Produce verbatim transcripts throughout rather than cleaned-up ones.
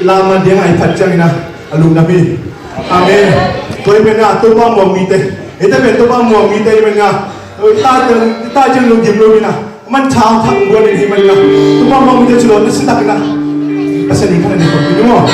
Lam a diang a i phat ciangin a, a lungdam hi. Amen. Tua ahih manin a Topa muang mite, eite pen Topa muang mite ahih manin a, ta ciang, ta ciang lungkim lo in a, man thau thak buan in ahih manin a, Topa muang mite ci lo na sin tak in a, Pasian min phat in a ni khawm ni maw.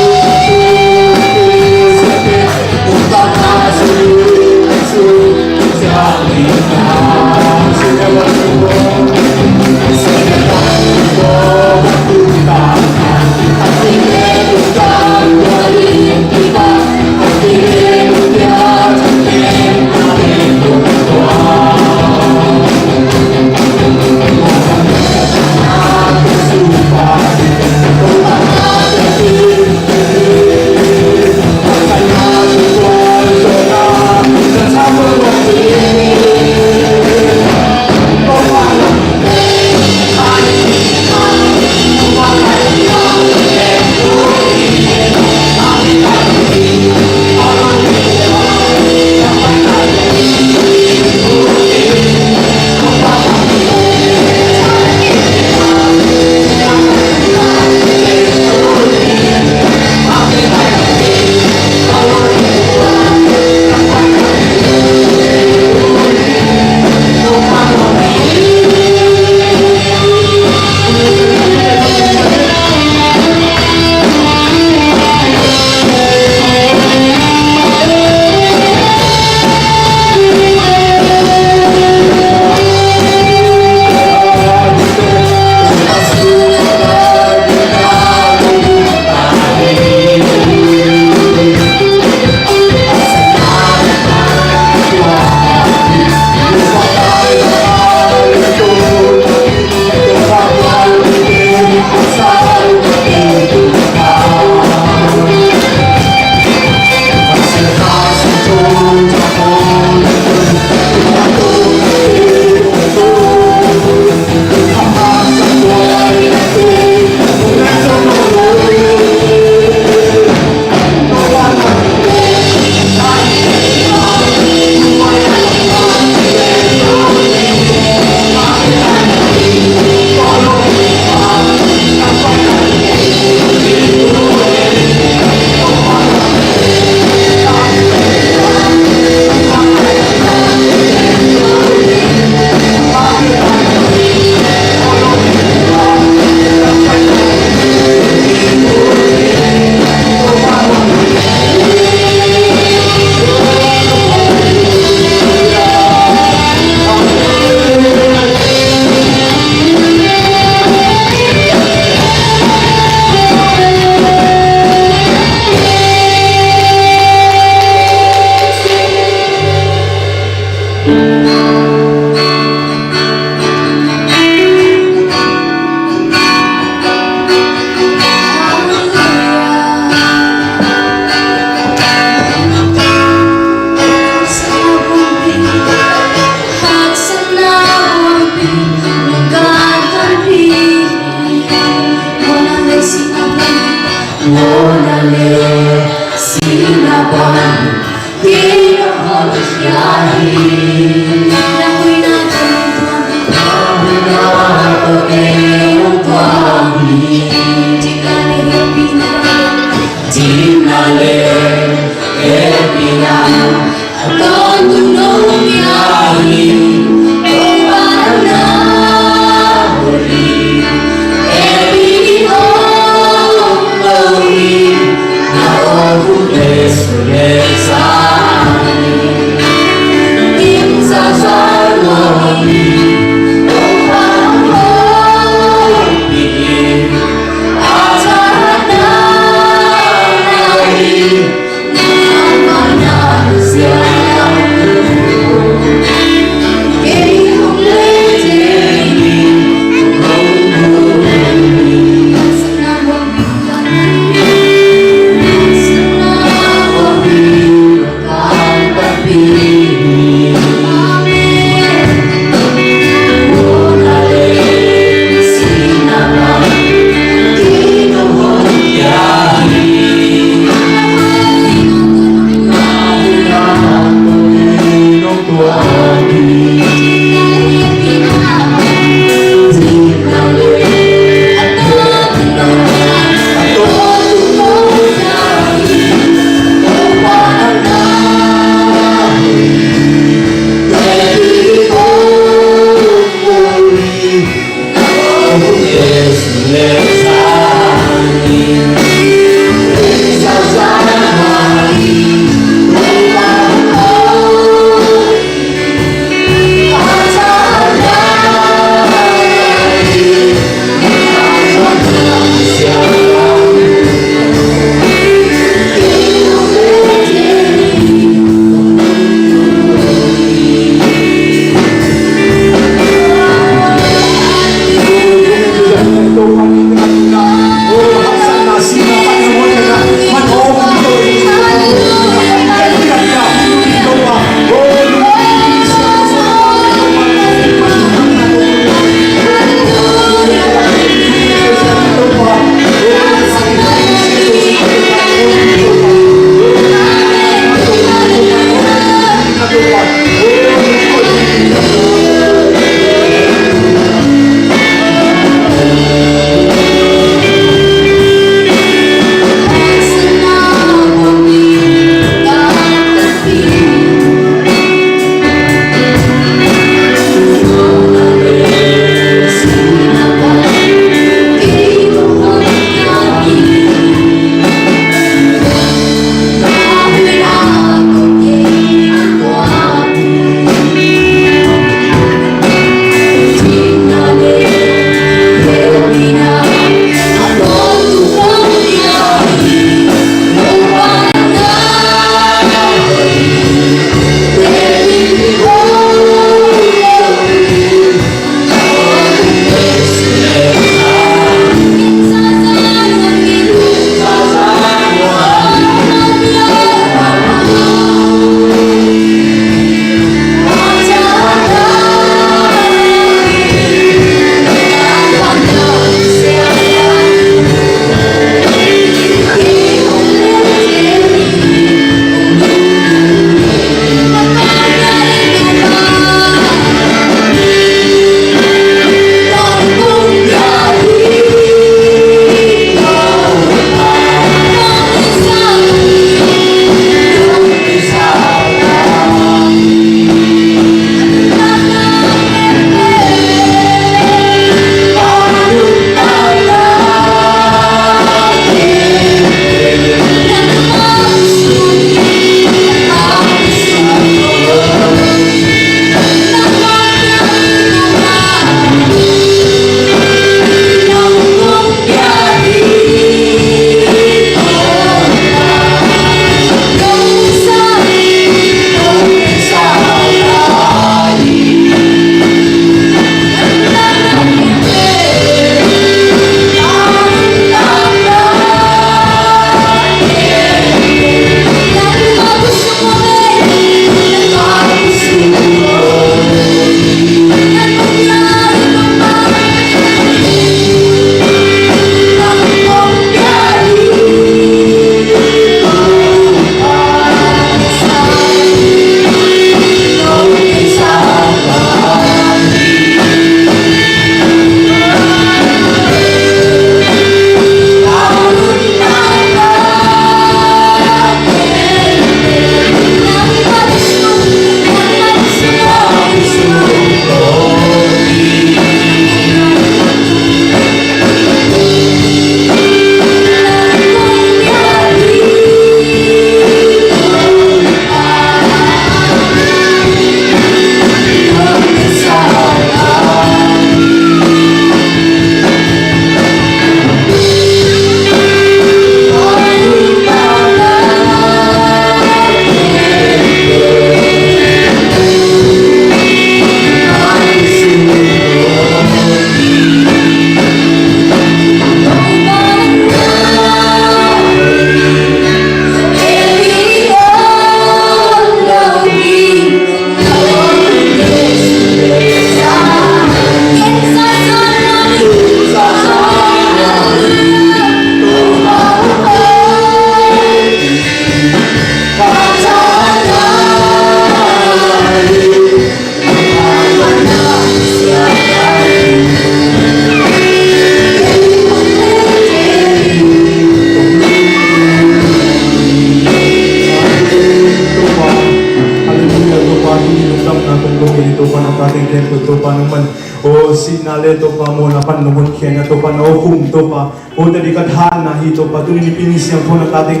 Teng Topa nangman, o, sihna le Topa mawhna pan nong honkhia na Topa na awkhum Topa, o, tadi ka thanna hi Topa, tuni nipi ni siangtho na ka teng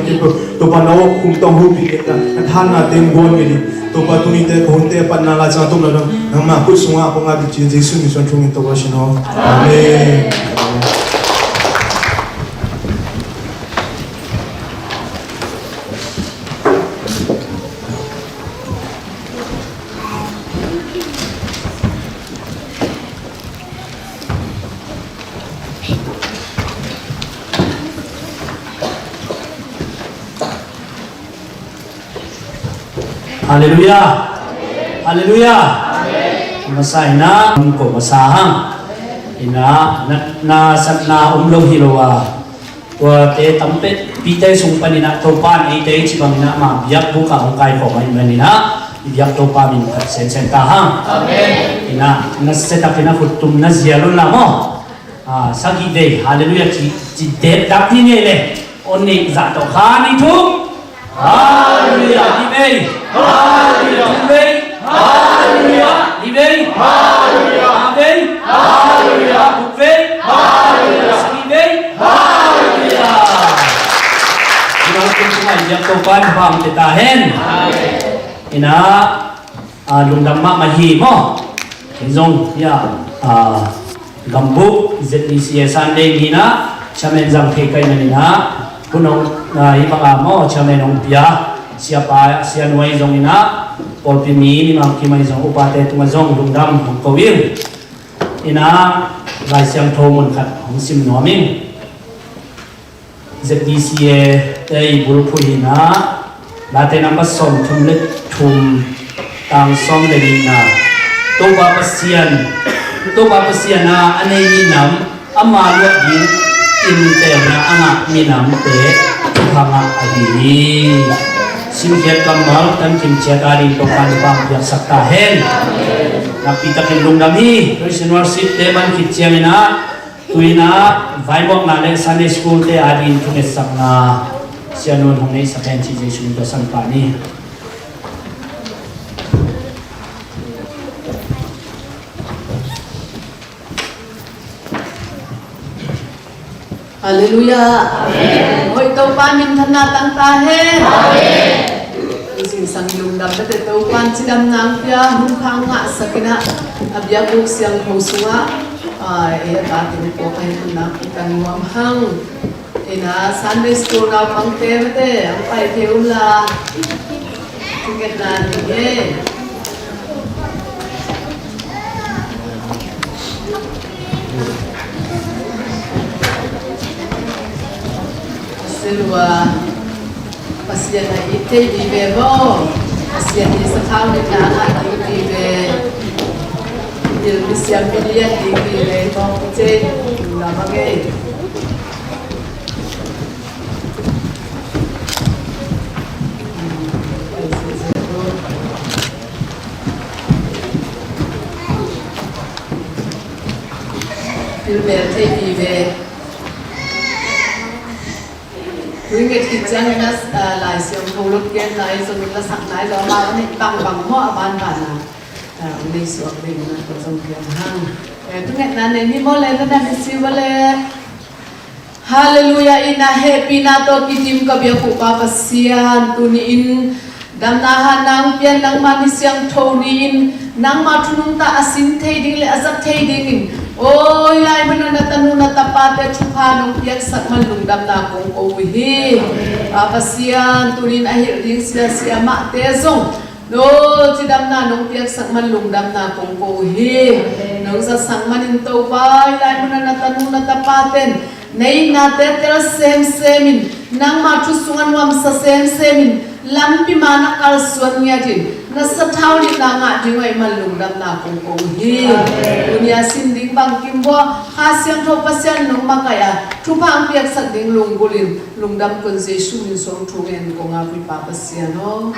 Topa na awkhum tawh hopih na ka thanna teng guan ngi di Topa, tuni te ka hunte patna la ciang tawh na dong nangma khut sungah a pong a bicin Jesu min suang thungin Topa sin aw. Amen. Halleluiah. Halleluiah. Masa ina ko masa hang ina na, na satna um lo hi lo a. Tuate tampet pite sung paninah Topa in eite i cibang inah ma biakbuk ah hong kaikhawm ahih maninah i biak Topa min phat sensen ta hang. Amen. Inah na setak inah khuttum na zial un la maw? Ah, sagih vei halleluiah ci, ci dep dak ni ngei le on nih zah tawh kha ni thum. Halleluiah. Ni vei. Halleluiah. Ni vei. Halleluiah. Ni vei. Halleluiah. Ni vei. Halleluiah. Ni vei. Halleluiah. Ni vei. Halleluiah. Ina kum sungah i biak Topa in thupha hong pia ta hen. Ina, ah, lungdam mahmah hi maw? Kei zong, ya, ah, Gambuk Z B C A Sunday ni na, chairman zang thei kai na ni na, hun hong, ah, hi bang a maw, chairman hong pia, siapa, sia nuai zong ina, pawlpi mi, mi mang kimai zong, upate tungah zong, lungdam hong ko in. Ina, Lai Siangtho mun khat hong sim nuam in. Z B C A te i bulphuh hi na, Late namba sawm thum le thum, tang sawm le nihna. Topa Pasian, Topa Pasian a a nei minam, ama luah ding in teelna a ngah minamte thupha ngah ahi hi. Simkhiat kammal kan kimciat a ding Topa in pang piaksak ta hen. Nakpi takin lungdam hi. Praise and worship te man khit ciangin ah, tu-in ah vaimawkna le Sunday school te ading thungetsakna Sia Nun hong neihsak hen ci Jesu min tawh san pah ni. Halleluiah. Amen. Hoih Topa minthanna tang ta hen. Amen. Zingsang lungdam tete Topa in cidamna hong pia hun pha ngahsak in ah a biakbuk siangtho sungah, ah, ei a tatin pawk a hi tunna kan nuam hang. Ina Sunday school naupangte mate hong pai kei un la. Thungetna ni e. Pasian a it thei vive maw? Pasian i sakhau nitna a ngah ding vive. Thil misiam milian ding vive tawng ce. Lungdam a ngei. Thil bel thei vive. Tui nget khit ciangin a, ah, Lai Siangtho lotgenna i zong, lasakna i zong, amau a nih bangbang maw a banban a, ah, nei suak ding na ko zong piang hang. Eh, thungetna nei ni maw le, na na ni si maw le. Halleluiah. Ina hehpihna tawh kidim ka biakbuk Pa Pasian, tuni-in damna hatna hong pian nangma ni siangtho ni-in nangma thu nungta a sin thei ding le a zat thei dingin, aw, hih lai munah na tanu na tapate thupha nong piaksak man lungdamna kong ko uh hi. Pa Pasian, tuni-in a hilh ding siasia mahte zong, aw, cidamna nong piaksak man lungdamna kong ko uh hi. Nong zatsak manin Topa, hih lai munah na tanu na tapaten na itnate tel semsem in, nangma thu sungah nuamsa semsem in, lampi man a kalsuan ngiatin na sathau nitna ngah ding uh ahih man lungdamna kong ko uh hi. Tuni a sin ding bangkim bua Kha Siangtho Pasian nong makaih a thupha hong piaksak ding lunggulhin lungdam kon Jesu min suang thu ngen kong a, vui Pa Pasian aw.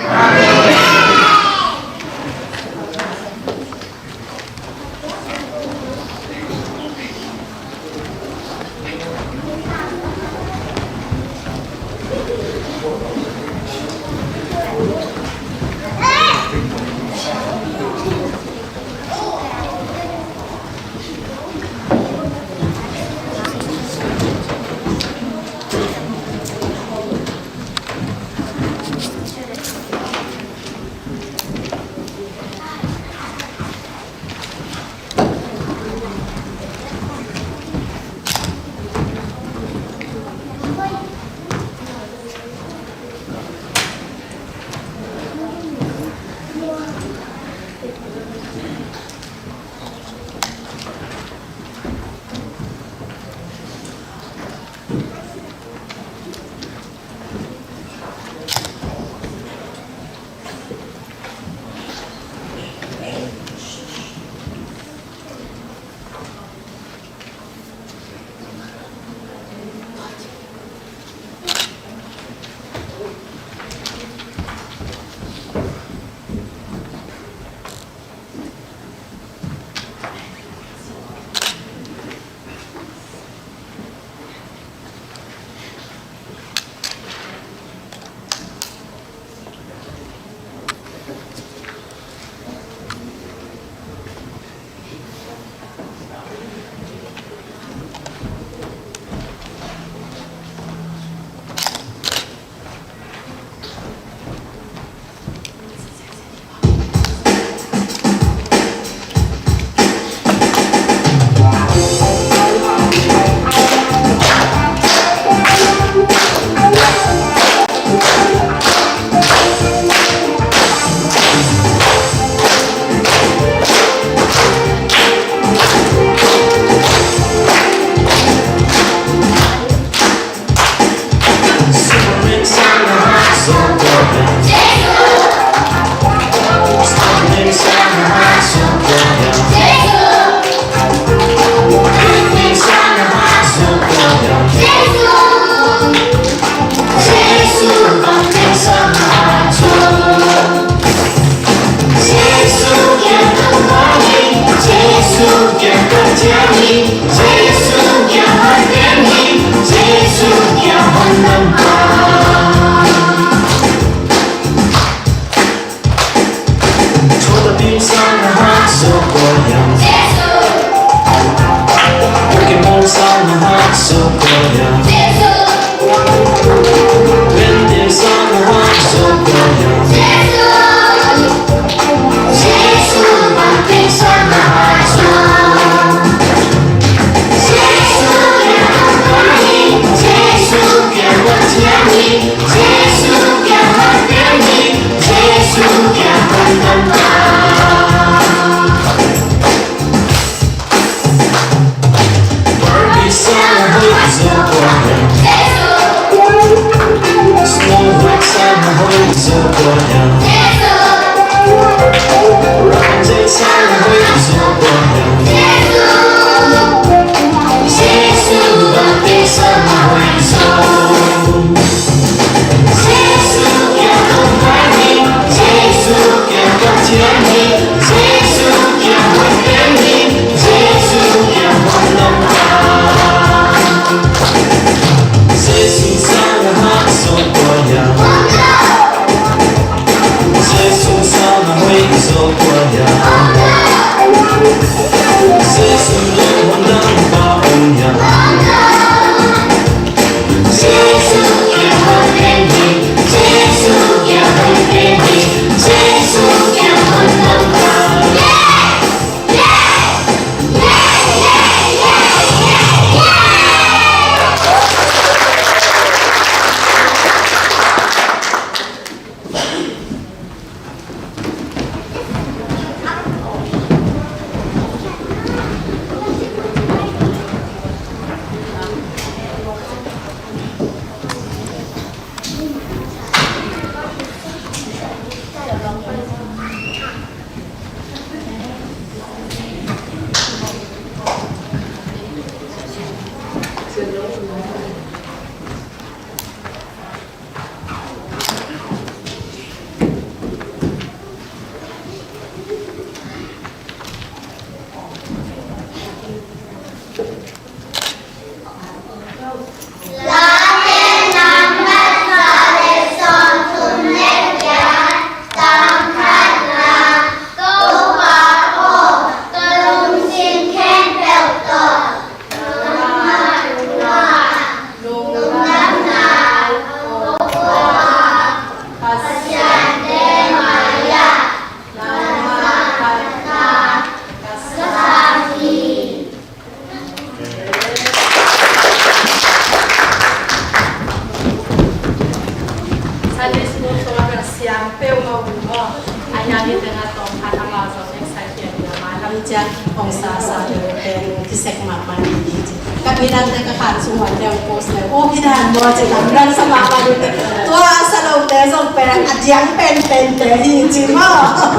Sunday school program siam peuhmah uh maw. A hiang i teng a tawm khat amau zong excited. Lam ciat hong sasa deuh pen kisek mahmah ni hi ci. Ka midangte ka khan sung huan te hong post le, oh, hi dan maw ci, lamdang sa mahmah ni te. Tua a sa lote zong pen a diang penpente hi ci maw.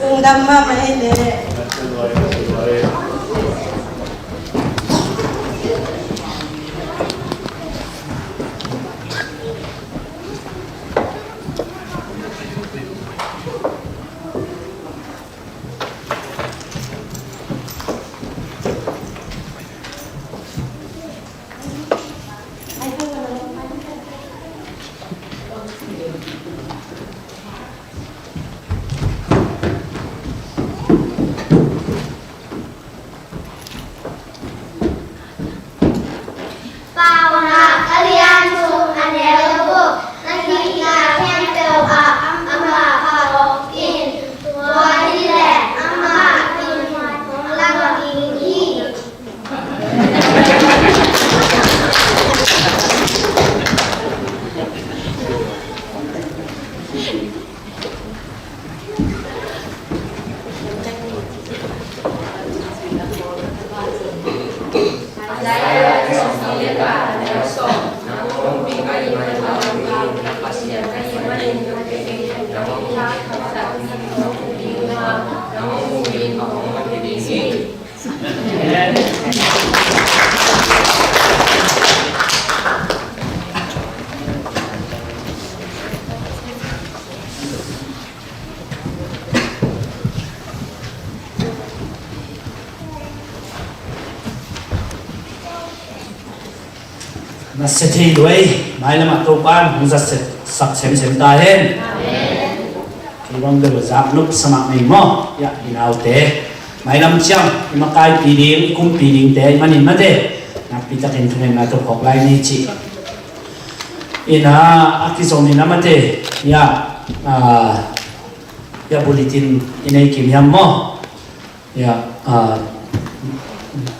Lungdam mahmah hi le. Paunak a lian sung a neu guk, na hihna khempeuh ah amah pha hong in, tua hi leh amah in hong lang ding hi. Na sia thei luai, mailamah Topa in hong zatsak semsem ta hen. Kei bang bel zak nop sa mah nei maw? Ya, i naute mailam ciang i makaipi ding, i kumpi dingte i manin mate, nakpi takin thungetna tawh phawk lai ni ci. Ina, a kizom ina mate, ya, a, ya, bulletin i nei kim hiam maw? Ya, a,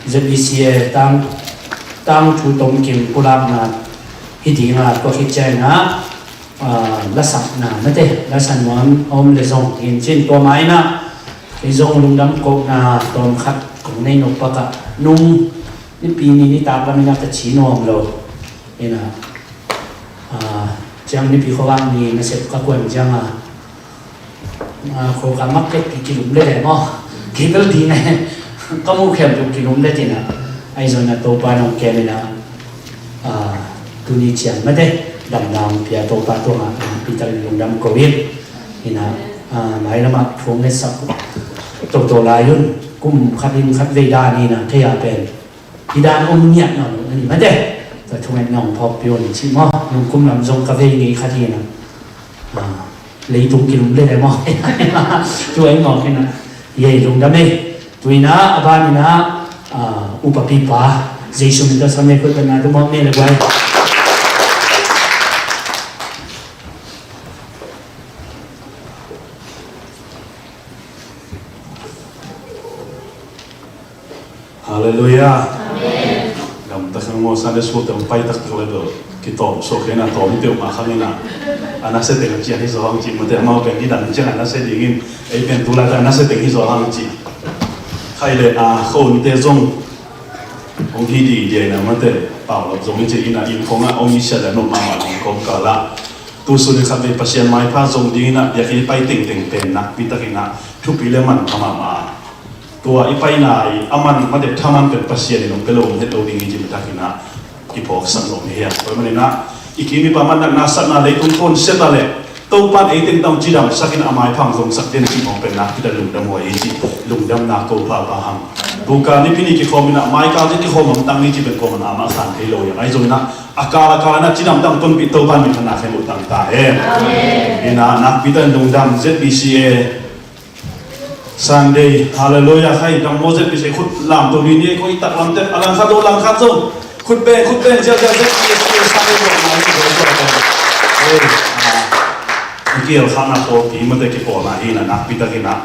Z B C A tang, tang thu tom kim pulakna hi dinga, tua khit ciang ina, a, lasakna mate, lasa nuam a om le zong in cin tua ma ina, kei zong lungdam kohna tawm khat kong nei nop pakah, nung nipi ni nitak lam ina ka ci nuam lo. Ina, a, ciang nipi khuavak ni nasep ka kuan ciang a, a, kho ka mak kei ki kilum le le maw? Kei bel ding e, ka muh khempeuh kilum le tina. Ahi zongin a Topa nong kem ina, a, tuni ciang mate, damna hong pia Topa tungah, a, pi tak lungdam ko in. Ina, a, mailamah thu hong ngetsak toto lai un, kum khat in khat vei dan ina, kei a pen hi dan om ngiat nawn lo a ni mate. Tua thungetna hong phawkpih un ci maw. Nung kum lam zong ka vei ngei khat hi na. A, leitung kilum le le maw. Tua hi maw kina. Yei lungdam ei. Tuina a ban ina, a, upapipa Jesu min tawh sam ei, khut bengna tu maw, me le guai. Halleluiah. Amen. Gamta khang maw, Sunday school te hong pai taktak le bel kitawm suak kei na, tawm i peuhmah khang ina, a nasia teng a cian hi zaw hang ci mate, amau pen i dan ciang a nasia dingin, ei pen tu laitak a nasia teng hi zaw hang ci. Khai le a khonte zong hong hi ding dia ina mate, paulap zong i ci ina, inn khong ah hong i sia le nop mahmah hong kawmkal ah. Tu sun i khat vei Pasian maipha zong ding ina, biakinn i pai tengteng pen nakpi tak ina thupi le man pha mahmah. Tua i paina i a man mate thaman pen Pasian in hong pia lo, hong het lo ding hi ci matakin ah kiphawksak lo hi hiam. Tua ahih manin ah i kim i pam a natna satna leitung thawn siat a leh Topan ei teng tawh cidamsak in a maipha hong zongsak den cih hong pen nakpi tak lungdam huai hi ci, lungdamna ko pha pha hang. Tuka nipi ni kikhawm in ah maikal teng kikhawm hamtang ni ci pen kawm a amah khan thei lo hiam. Ahi zongin ah a kal a kal in ah cidam tang tonpih Topan min thanna khen uh tang ta hen. Amen. Ina nakpi tak lungdam Z B C A Sunday, halleluiah, khai dang maw Z B C A khut lam to ni ni ko i tak lam tek, a langkhat to langkhat to. Khut beng, khut beng, zial zial Z B C A Sunday ko na ni ko ko. Hey, ah, i kiel khana ko ki mate kipawlna hi na nakpi tak hi na.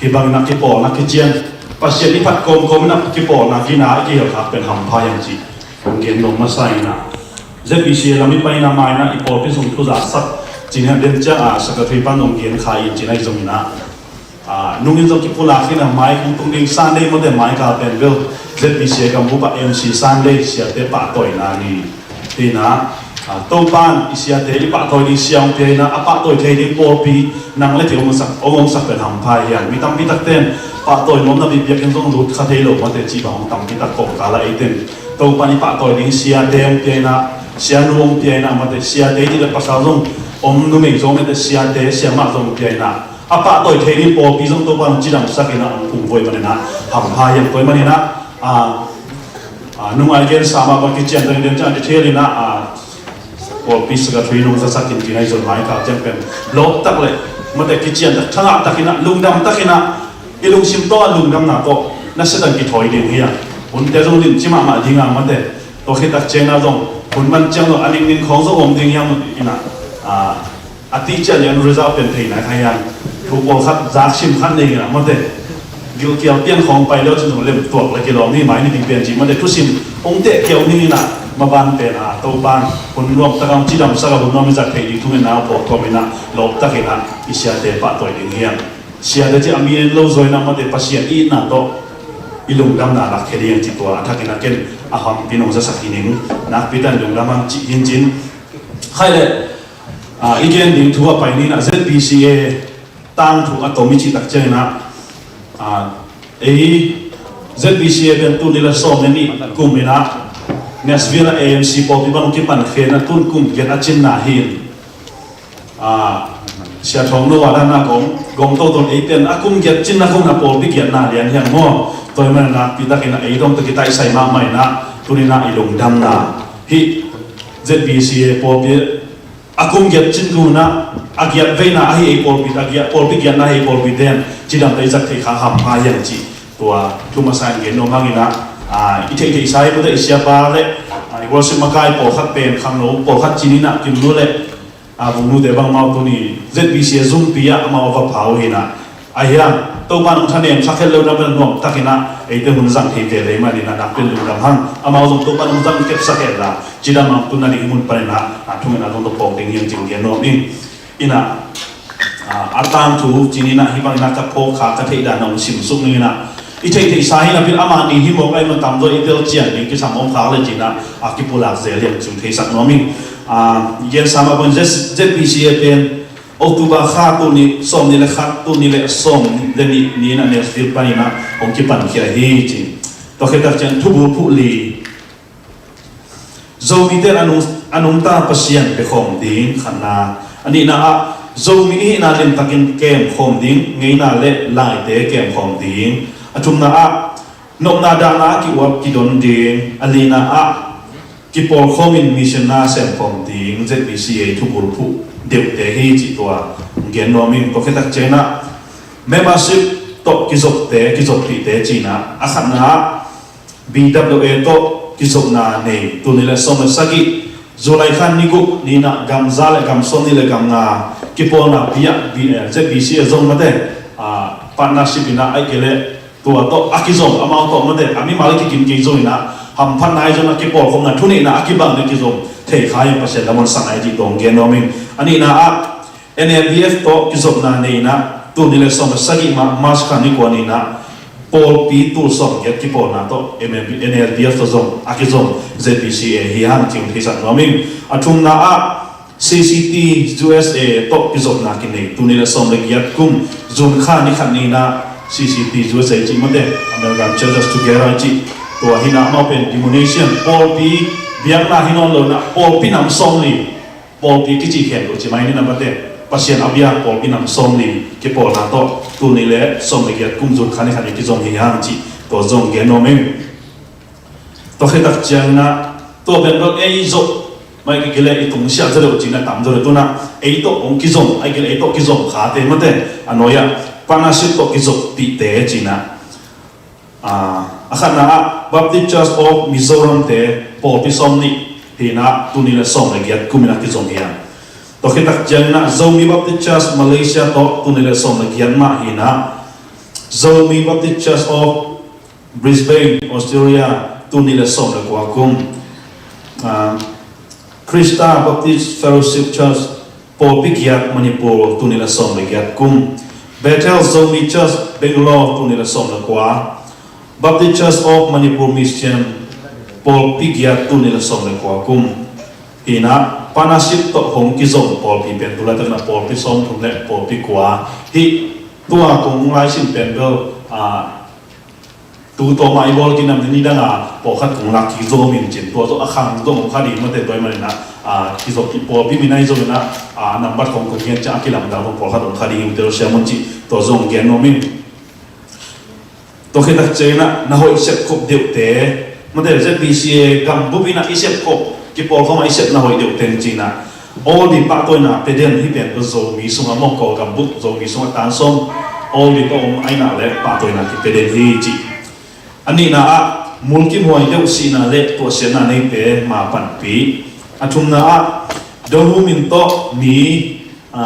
Hi bang na kipawlna kician. Pasian i phat kawmkawm na kipawlna hi na i kiel kha pen hampha hiam ci. Kong gen dong masa hi na. Z B C A lam i paina mai na i pawlpi sung thu za sak. Cina den cia a secretary pan dong gen kha in cina i zong hi na. A, nungin zong kipulak hi na mai kong tung ding Sunday mawte mai kal pen bel Z B C A gambup ah M C Sunday siate pahtawina ni. Hi na, a, Topan i siate i pahtawi ding sia hong pia hi na, a pahtawi thei ding pawlpi nang le kei hong sak, hong sak pen hampha hiam. Mi tampi takten pahtawi nuamna bikbiakin zong lut kha thei lo mawte cih bang hong tampi tak kawmkal ah eiten Topan i pahtawi ding siate hong pia hi na, sianu hong pia hi na mawte siate i cih le pasal zong om numei zong mawte siate siamah zong hong pia hi na. A pahtawi thei ding pawlpi zong Topa hong cidamsak in a hong phungvuai manin a hampha hiam. Tua ahih manin a, a, a, nungai gensa mah bang kician dang den ciang detail in a, a, pawlpi secretary nong zasak in kinai zon mai kal ciang pen lawp tak le mate kician tak thangah takinah lungdam takinah i lungsim tawh a lungdamna tawh na setan kithawi ding hi a, hunte zong limci mahmah ding a mate. Tua khit tak ciangin ah zong hun man ciang zong a ningning khawng zong om ding hiam inah a tih ciah lian result pen theihna kha hiam thu pawlkhat zak sim khat nei inah mate. Gilkial pian khawng pai leu cin zong lem tuak le kilawm ni mai ni ding pian ci mate thusim hong teh kiau ni inah maban pen a Topan hun nuam takang cidamsak a hun nuam i zat theih ding thungetna a phawk thuam inah lawp takinah i siate pahtawi ding hiam. Siate ci a mi en lo zaw inah mate Pasian i itna tawh i lungdamna lak khia ding ci tua a thakin a ken a hampi nong zasak hi ning nakpi tan lungdam hang cih hin cin. Khai le i gen ding thu a pai ni inah Z B C A tangthu a tom i cih tak ciang inah ei Z B C A pen tuni le sawm le nih kum inah Nashville a A M C pawlpi bang kipan khe inah tun kum giat a cinna hi in. Sia Thawng No a danna gong gong toto ei pen a kum giat cinna kum na pawlpi giatna lian hian maw? Tua i man a nakpi takin a ei dong taki taisai mahmah inah tuni inah i lungdamna hih Z B C A pawlpi a kum giat cin kum inah a giat veina ahi ei pawlpi a giat pawlpi giatna ahi ei pawlpi ten cidam ta i zak thei kha hampha hian cih tua thu masa in gen nuam hang inah i theihtheihsa i mute i siapa le i worship makai pawlkhat pen khanglo pawlkhat cin inah kimnu le a vungnute bangmau tuni Z B C a zumpi ah amau a va pha uh hinah. Ahiang Topa nong thanem thakhet lo na bel nuam takinah eite hun zang thei ve lei maninah nakpin lungdam hang amau zong Topa nong zang kepsak et la cidam ang tun na ding i mun paninah a thunginah zong tawpawk ding hiang cing gen nuam in. Inah a tangthu cininah hih banginah ka phawk kha ka theih dan a hong simsuk ninginah i theihtheihsa hi napi amah nih hi mawk ahi man tamzaw i tel cian ding kisam om khak le cinah a kipulak zel liang cing theisak nuam in. Gen sam a bon Z B C A pen October kha tul nih sawm nih le khat tul nih le sawm le nih ni inah Nashville paninah hong kipankhia hi ci. Tua khit tak cian thubul phuh li Zomite in a nungta Pasian pia khawm ding khatna. A nihna ah Zomi i hihna limtakin kem khawm ding, ngeina le laite kem khawm ding. A thumna ah nopna dahna ah ki-uap kidon ding. A lina ah kipawlkhawm in mission na sem khawm ding. Z B C A thubul phuh deuhte hi cih tua gen nuam in tua khit tak cianginah membership tawh kizopte kizoppihte cinah a khatna ah B W A tawh kizopna nei tul nih le sawm le sagih July kha ni guk ninah gam za le gam sawm nih le gam nga kipawlna piah Z B C a zong mate partnership inah aih kei le tua tawh a kizom amau tawh mate a mimal i kikim kei zong inah hamphatna ahi zong a kipawlkhopna thuneihna a kibang le kizom thei kha in Pasian lam hong sang ahi cih tawh hong gen nuam in. A nihna ah N L B F tawh kizopna nei inah tul nih le sawm le sagih mah March kha ni kua ninah pawlpi tul sawm giat kipawlna tawh N L B F tawh zong a kizom Z B C A hi hang cing theisak nuam in. A thumna ah C C T U S A tawh kizopna kinei tul nih le sawm le giat kum June kha ni khat ninah C C T U S A cih mate American Churches Together cih tua hinah amau pen denomination pawlpi biakna hi nawn lo inah pawlpi nam sawm li pawlpi kici khen lo ci mai ni na mate Pasian a biak pawlpi nam sawm li kipawlna tawh tul nih le sawm le giat kum June kha ni khat ni kizom hi hang cih tua zong gen nuam in. Tua khit tak cianginah tua pen bel ei zawh mai kikile i tungsiah zaw deuh cinah tam zaw deuh tunah ei tawh hong kizom ai kile ei tawh kizom khate mate a nuai ah partnership tawh kizoppihte cinah a khatna ah Baptist Church of Mizoram te pawlpi sawm nih hinah tul nih le sawm le giat kum inah kizom hi a. Tua khit tak cianginah Zomi Baptist Church Malaysia tawh tul nih le sawm le giat mah hinah Zomi Baptist Church of Brisbane, Australia tul nih le sawm le kua kum. Khrista Baptist Fellowship Church pawlpi giat Manipur tul nih le sawm le giat kum. Bethel Zomi Church Bangalore tul nih le sawm le kua. Baptist Church of Manipur Mission pawlpi giat tul nih le sawm le kua kum. Hinah partnership tawh hong kizom pawlpi pen tu laitak inah pawlpi sawm thum le pawlpi kua hi. Tua kong laisim pen bel tu tawmah i bawl kinam ni dang a pawlkhat kong lak kik zo min cin tua zo a khang zo om kha ding mate tua i maninah kizop pawlpi min ahi zo inah a nambat kong kong hian ciah a kilamdang zo pawlkhat om kha ding hi ute lo siam un cih tua zo hong gen nuam in. Tua khit tak cianginah na hoih sepkhop deuhte mate Z B C A gambup inah i sepkhop Kipawlkhawm a i sepna hoih deuh teng cinah, oldie pahtawina pia den hi pen tua Zomi sungah maw, Kawlgam bup Zomi sungah tan sawm oldie tawh om a inah le pahtawina kipia den hi ci. A nihna ah mulkimhuai deuh sihna le tuahsiatna neite ma panpih. A thumna ah Dong Hu Min tawh mi a,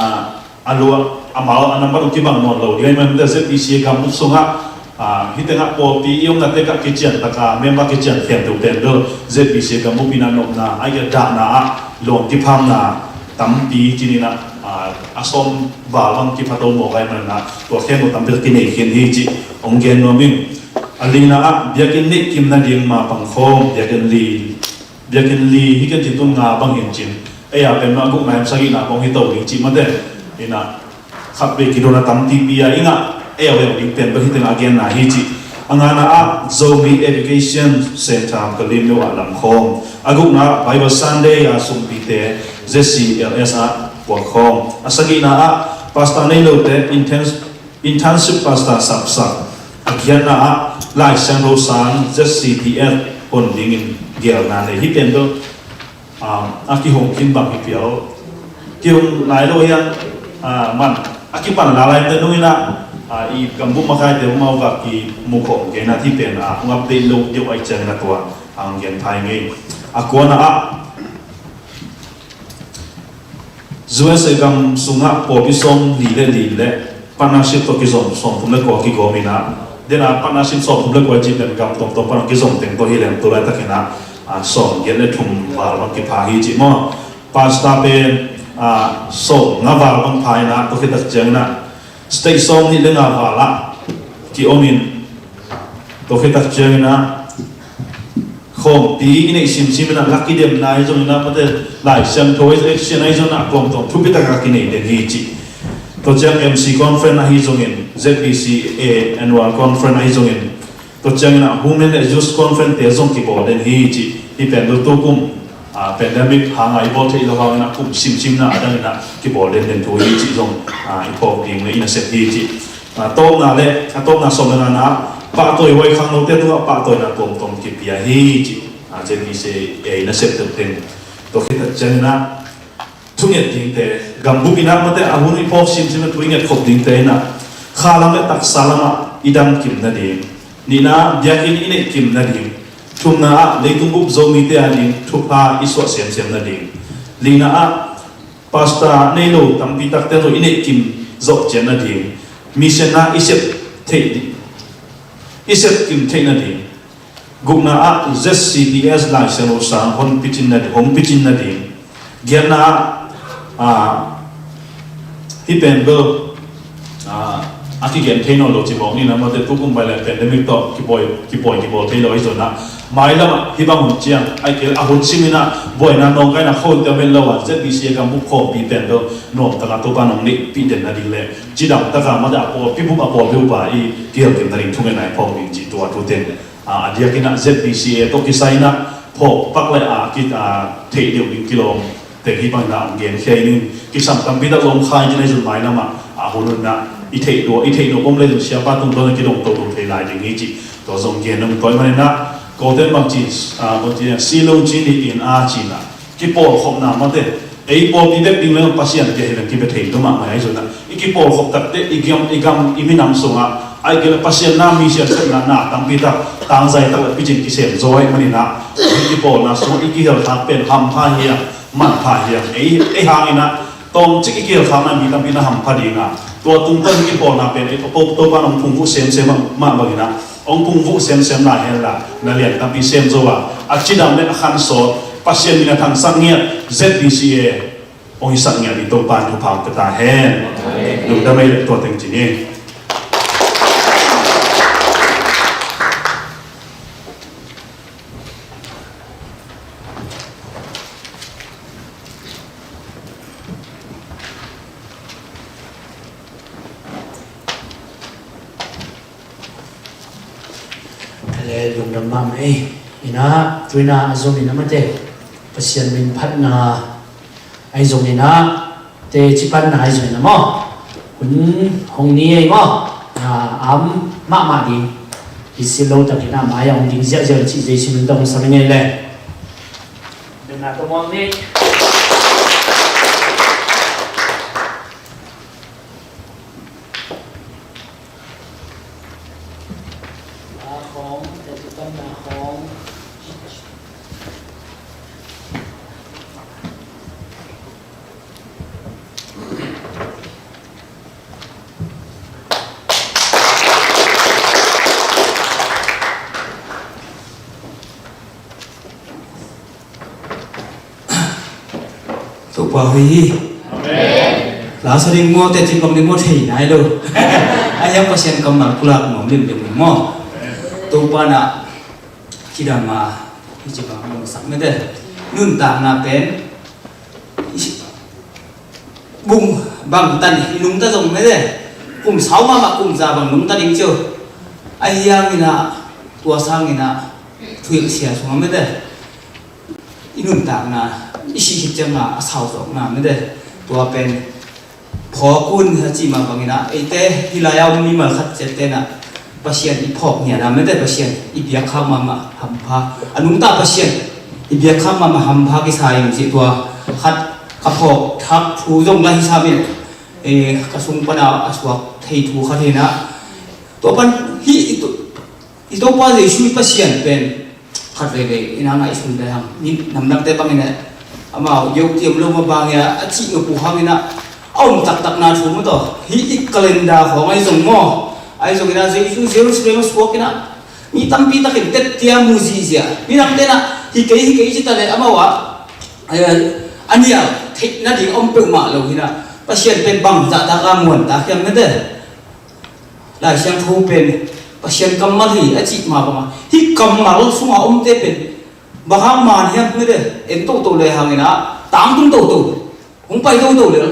a lua a mal a nambat uh kibang nawn lo ding ahih manin Z B C A gambup sungah, a, hih tengah pawlpi i omna tekah kician taka member kician khempeuh pen bel Z B C A gambup in a nopna, a, i dahna ah lawm kiphamna tampi ci-in ah, a, a sawm val bang kiphato mawk ahih manin ah tua khempeuh tampi tak kinei khin hi cih hong gen nuam ing. A lina ah biakinn neih kim nading ma pang khawm, biakinn li biakinn li hi ken cin tun nga bang hi cin. Ei a pen mah gukna in sagihna bang hi to ding cih mate. Inah khat vei kidona tampipi a inah ei a vei ding pen bang hi teng a genna hi cih. A ngana ah Zomi Education Center ka lim lo a lam khawm. A gukna ah Bible Sunday a sumpite Z C L S ah puak khawm. A sagihna ah pastor nei lote intense Internship pastor sapsak. A giatna ah Lai Siangtho sang Z C T F hon dingin gelna nei hi pen bel, um, a kihong khin bang hi pial. Kihong nai lo hian, ah, man a kipan lalai te nungin ah, ah, i gambup makaite hong mau vak kimu khawm kei na hi pen, ah, hong update lo deuh ai ciangin a tua, ah, hong gen phai ngei. A kuana ah U S A gam sungah pawlpi sawm li le li le partnership tawh kizom sawm thum le kua kigawm inah, dena partnership sawm thum le kua cih pen gam tuamtuam pan kizom teng tawh hi leng tu laitakin ah, ah, sawm giat le thum val bang kipha hi cih maw. Pastor pen, ah, sawm nga val bang pha inah tua khit tak ciangin ah state sawm nih le nga val ah ki-om in, tua khit tak ciangin ah khawmpi i neih simsim inah lak kidemna ahi zongin ah mate Lai Siangtho action ahi zongin ah tuamtuam thupi tak a kinei den hi cih. Tua ciang M C conference ahi zongin, Z B C A annual conference ahi zongin, tua ciangin ah women le youth conference te zong kibawl den hi cih. Hi pen bel tukum, ah, pandemic hanga i bawl theih lo hangin ah kum simsimna a dangin ah kibawl den den thu hi cih zong, ah, i phawk ding le i nasep hi cih. A tawpna le, a tawpna sawm le ngana ah pahtawi huai khang lote tungah pahtawina tuamtuam kipia hi cih, a, Z B C A i nasep deuh teng. Tua khit tak ciangin ah thunget dingte, gambup inah mate a hun i phawk simsim a thu i nget khop dingte inah kha lam le taksa lamah i dam kim nading, nihna ah biakinn i neih kim nading, thumna ah leitung bup Zomite ading thupha i suah semsem nading, lina ah pastor nei lo tampi takte zong i neih kim zawh cian nading, mission ah i sep theih ding, i sep kim theih nading, gukna ah Z C T S Lai Siangtho sang hon picin nading, hong picin nading, giatna ah, ah, hih pen bel, ah, a kigen thei nawn lo ci mawk ni na mate tukum bai le pandemic tawh kipawi, kipawi kibawl thei lo ahi zongin ah mailam ah hih bang hun ciang, ahih kei leh a hun simin ah buaina nawngkaina khawngte om het lo a Z B C A gambup khawmpi pen bel nuam tak a Topa nong neihpih den nading le cidam tak a mate a pawlpi bup a pawlpi bup a i kihelkimna ding thungetna i phawk ding cih tua thu teng. A, a diakin ah Z B C A tawh kisai inah phawk pak le a ki, a, theih deuh ding kilawm teng hi bangin ah hong genkhia in, kisam tampi tak lawm kha in cin ahi zong mailam ah, a hun hun ah i theih dua, i theih nop om le zong siapa tungtawn a kidong toto thei lai ding hi cih tua zong gen nong tawi manin ah, kote bang ci, a, bang ci, si lo ci ni in a ci na kipawlkhopna mate, ei pawlpi bek ding le Pasian kia hi leng kibia thei lo mahmah ahi zongin ah i kipawlkhop takte i gam, i gam, i minam sungah ahih kei leh Pasian na, mission sepna na tampi tak tangzai tak le picin kisem zaw ahih manin ah i kipawlna sungah i kihelkhak pen hampha hiam, manpha hiam, ei, ei hangin ah tawmcik i kihelkhakna mi tampi na hampha ding a, tua tungtawn i kipawlna pen ei Topa, Topa nong phungvuh semsem mah, mah bangin ah hong phungvuh semsem lai hen la, na lian tampi sem zo a, a cidam le a khan sawt, Pasian min a thangsak ngiat Z B C A hong hisak ngiat ding Topa in thupha hong pia ta hen. Lungdam ei le tua teng ci ni. Ka le lungdam mahmah ei. Inah, tuinah a zom inah mate Pasian min phatna ahi zong inah, teci panna ahi zong inah maw, hun hong ni ei maw, a, am mahmah ding. I si lo tak inah mai a hong ding ziahziah cih zei si min tak hong sam ing ei le. Come on, Nick. Topa hoih hi. Amen. La sa ding maw, teci bang ding maw, thei nai lo. A hiang Pasian kammal pulak nuam limlim ding maw. Topa na kidam a, hi ci bang maw sak mete. Nuntakna pen bung bang tan i nungta zong mete. Kum sau mahmah kum za bang nungta ding cio. A hiang ina, tua sang ina, thuilsia sung a mete. I nuntakna, i sih khit cianga a sau zawkna mete. Tua pen phawk un a cih mah bangin ah, eite hih lai-a om mimal khat ciat tenah Pasian i phawk ngiat a mete, Pasian i biak khak mahmah hampha, a nungta Pasian i biak khak mahmah hampha kisa in cih tua khat ka phawk thak thu zong la hi sam in, eh, ka sung pana a suak thei thu khat hi inah, tua pan hih i to-, i Topa Jesuh i Pasian pen khat veivei ina ngaihsun le hang. Ni namdangte bangin eh, amau yo tiam lo ma bang ia a cih nop uh hang ina, a om taktakna thu maw taw. Hih i calendar khawng ahi zong maw, ahi zong ina Jesuh Jerusalem a suak ina, mi tampi takin tettia mu zihziah. Mi namte na hi kei hi kei ci ta le amau ah, eh, a nial theih nading om peuhmah lo hi ina, Pasian pen bang zahtak a muantak hiam mete. Lai Siangtho pen Pasian kammal hi a cih mah bangah, hih kammal sunga omte pen bang hang man hiam mete, en toto le hangin ah tangtung toto, hong pai toto le.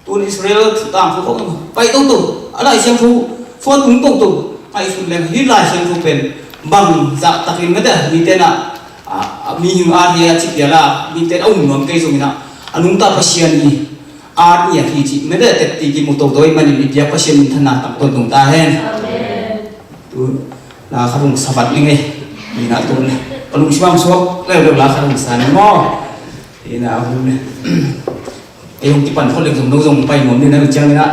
Tun Israel tangthu khawng pai toto, a Lai Siangtho suat tung toto. Ngaihsun leng hih Lai Siangtho pen bang zahtakin mete, mite na, a, a, mihing at hi a cih piala, mite na um nuam kei zongin ah, a nungta Pasian hi at ngiat hi cih mete, tepti kimu toto ahih manin i biak Pasian minthanna tangtawn tung ta hen. Amen. Tu la khat hong sa vat ning ei. Ina tu ka lungsim ah suak leuleu la khat hong sa ning maw. Ina hun ei hong kipan khol leng zong no zong pai nuam ni na ciang ina.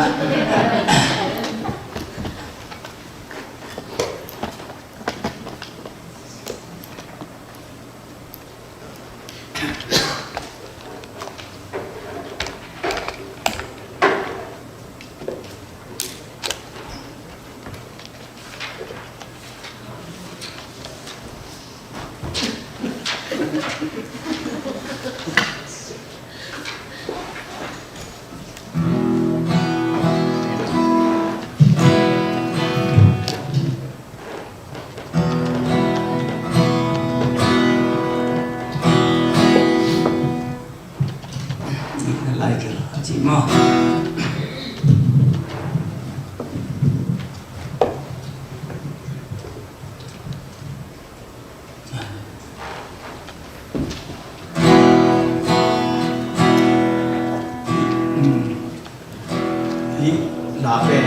Hih la pen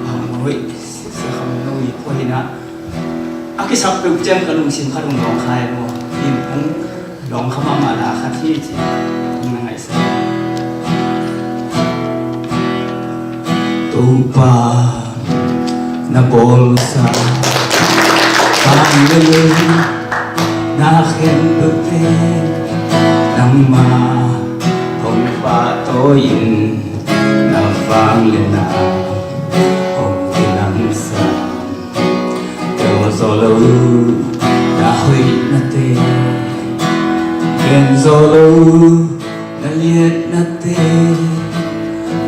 Hang Hoih Sia Kham Hoih phuah hi inah, a kisap peuh ciang ka lungsim khat hong lawng kha e maw. Hih hong lawng kha mahmah la khat hi ci hong na ngaihsak. Topa na bawlsa vanleng na khempeuhte nangmah hong pahtawi in, na vangliatna hong kilangsa. Tel zaw lo na hoihnate, gen zaw lo na liatnate,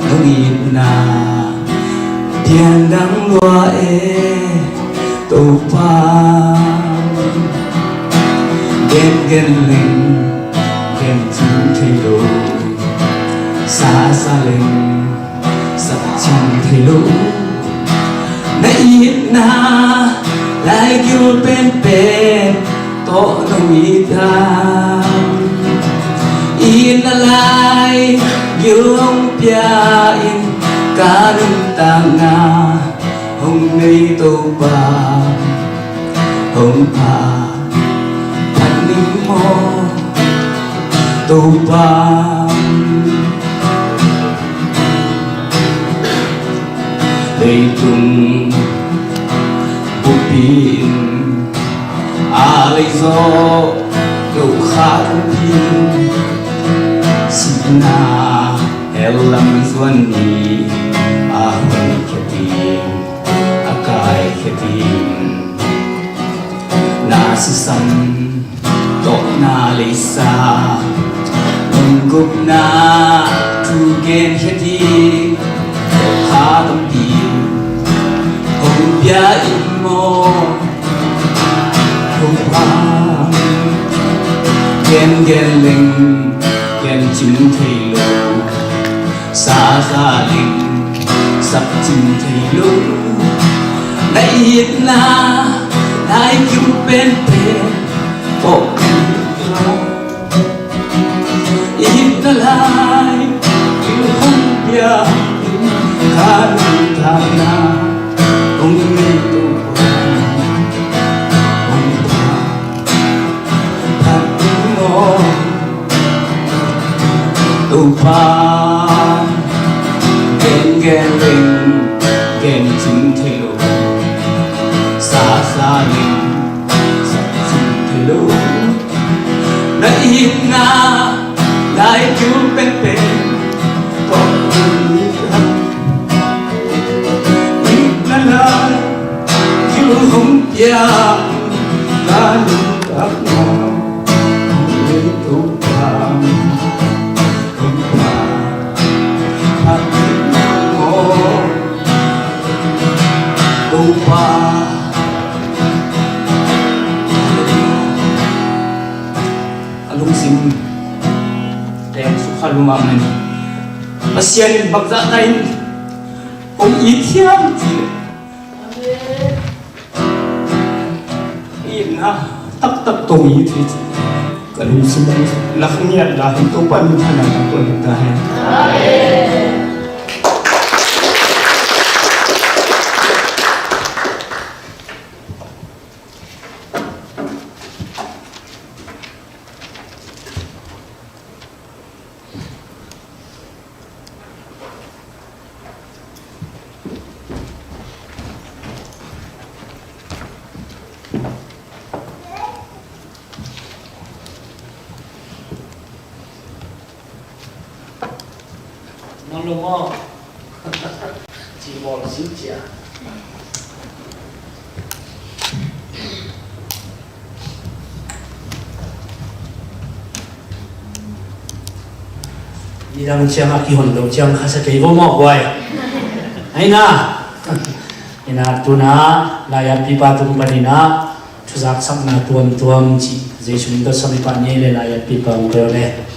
nong itna pian dang lua e Topa. Gen gen leng gen cing thei lo, sa sa leng sak cing thei lo. Na itna laigil penpen tawh nong it a, itna laigil hong pia in ka nuntakna hong nei Topa, hong pha phat ning maw. Topa, leitung bupi-in a lei zawh lo kha tampi, sihna hell lam zuan ni a honkhia ding, a kaikhia ding. Na sisam tawh na leisa lunggulhna thu genkhia ding kha tampi hong pia in maw? Topa, gengen leng gencing thei lo, sasa leng sapcing thei lo, na itna lai kiu penpen pawh itna lai kiu hong pia, ka nuntakna hong nei Topa, hong pia. Phat in maw? Topa, gengen leng gencing thei lo, sasa leng sapcing thei lo, na itna lai kiu penpen kong itna lai kiu hong pia, ka nuntakna hong nei Topa, Topa, phat in maw? Topa, a lungsim teng sukha lum ah man, Pasian in bangzah ta in hong it hiam cih leh, itna taktak tawh hong it hi ci. Ka lungsim lak ngiat la hi. Topa minthanna tangko ta hen. Nang lo maw? Ci bawl sin cia. Nidang ciang a kihon lo ciang kha sa kei vo maw guai. Aina. Ina tuna laiatpipa tung panina thuzaksakna tuamtuam cih Jesu min tawh samipa ni le laiatpipa ung keu le.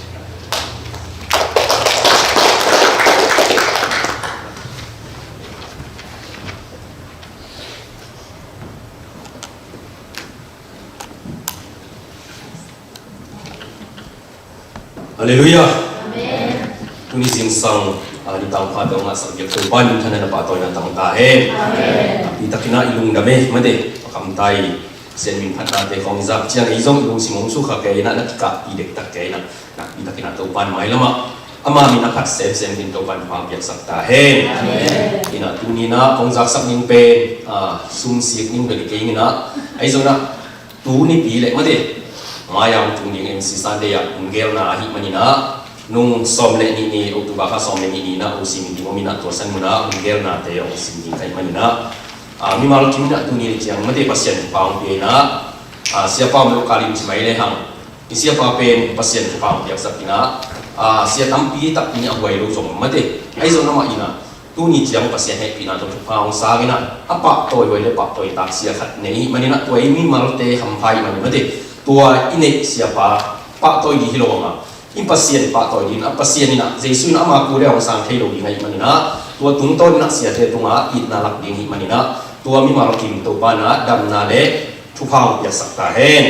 Halleluiah. Amen. Tuni zingsang, ah, nitang pha tawh ngahsak biak Topa minthanna pahtawina tang ta hen. Amen. Nakpi takin ah i lungdam e, mate, a kamtai Pasian min phatnate khawng i zak ciang ei zong i lungsim hong sukha kei inah, na kikahpih dektak kei inah, nakpi takin ah Topa in mailam ah ama min a phat semsem dingin Topa in thupha piaksak ta hen. Amen. Inah tuni inah kong zaksak ding pen, ah, sumsik ding bel hi kei inah, ahi zong inah tu nipi leh mate, mai-ah hong tung ding M C Sunday ah hong gelna ahih manin ah, nung sawm le nih ni, October kha sawm le nih ni inah O C meeting om inah, tua san munah hong gelnate hong sim ding ka hih manin ah, ah, mimal kim inah tuni ciang mate Pasian thupha hong pia inah, ah, siapa om lo kal in ci mai le hang, i siapa pen Pasian thupha hong piaksak inah, ah, sia tampi takpi nih a huai lo zong mate, ahi zong amah inah tuni ciang Pasian hehpihna tawh thupha hong sang inah, a pahtawi huai le pahtawi tak sia khat nei ahih manin ah, tua i mimalte hampha ahih manin mate, tua i neih siapa pahtawi ding hi lo hangah, i Pasian pahtawi dingin ah, Pasian inah Jesu inah ama kul le hong sang thei lo ding ahih manin ah, tua tungtawn inah siate tungah itna lak ding ahih manin ah, tua mimal kim Topa inah damna le thupha hong piaksak ta hen.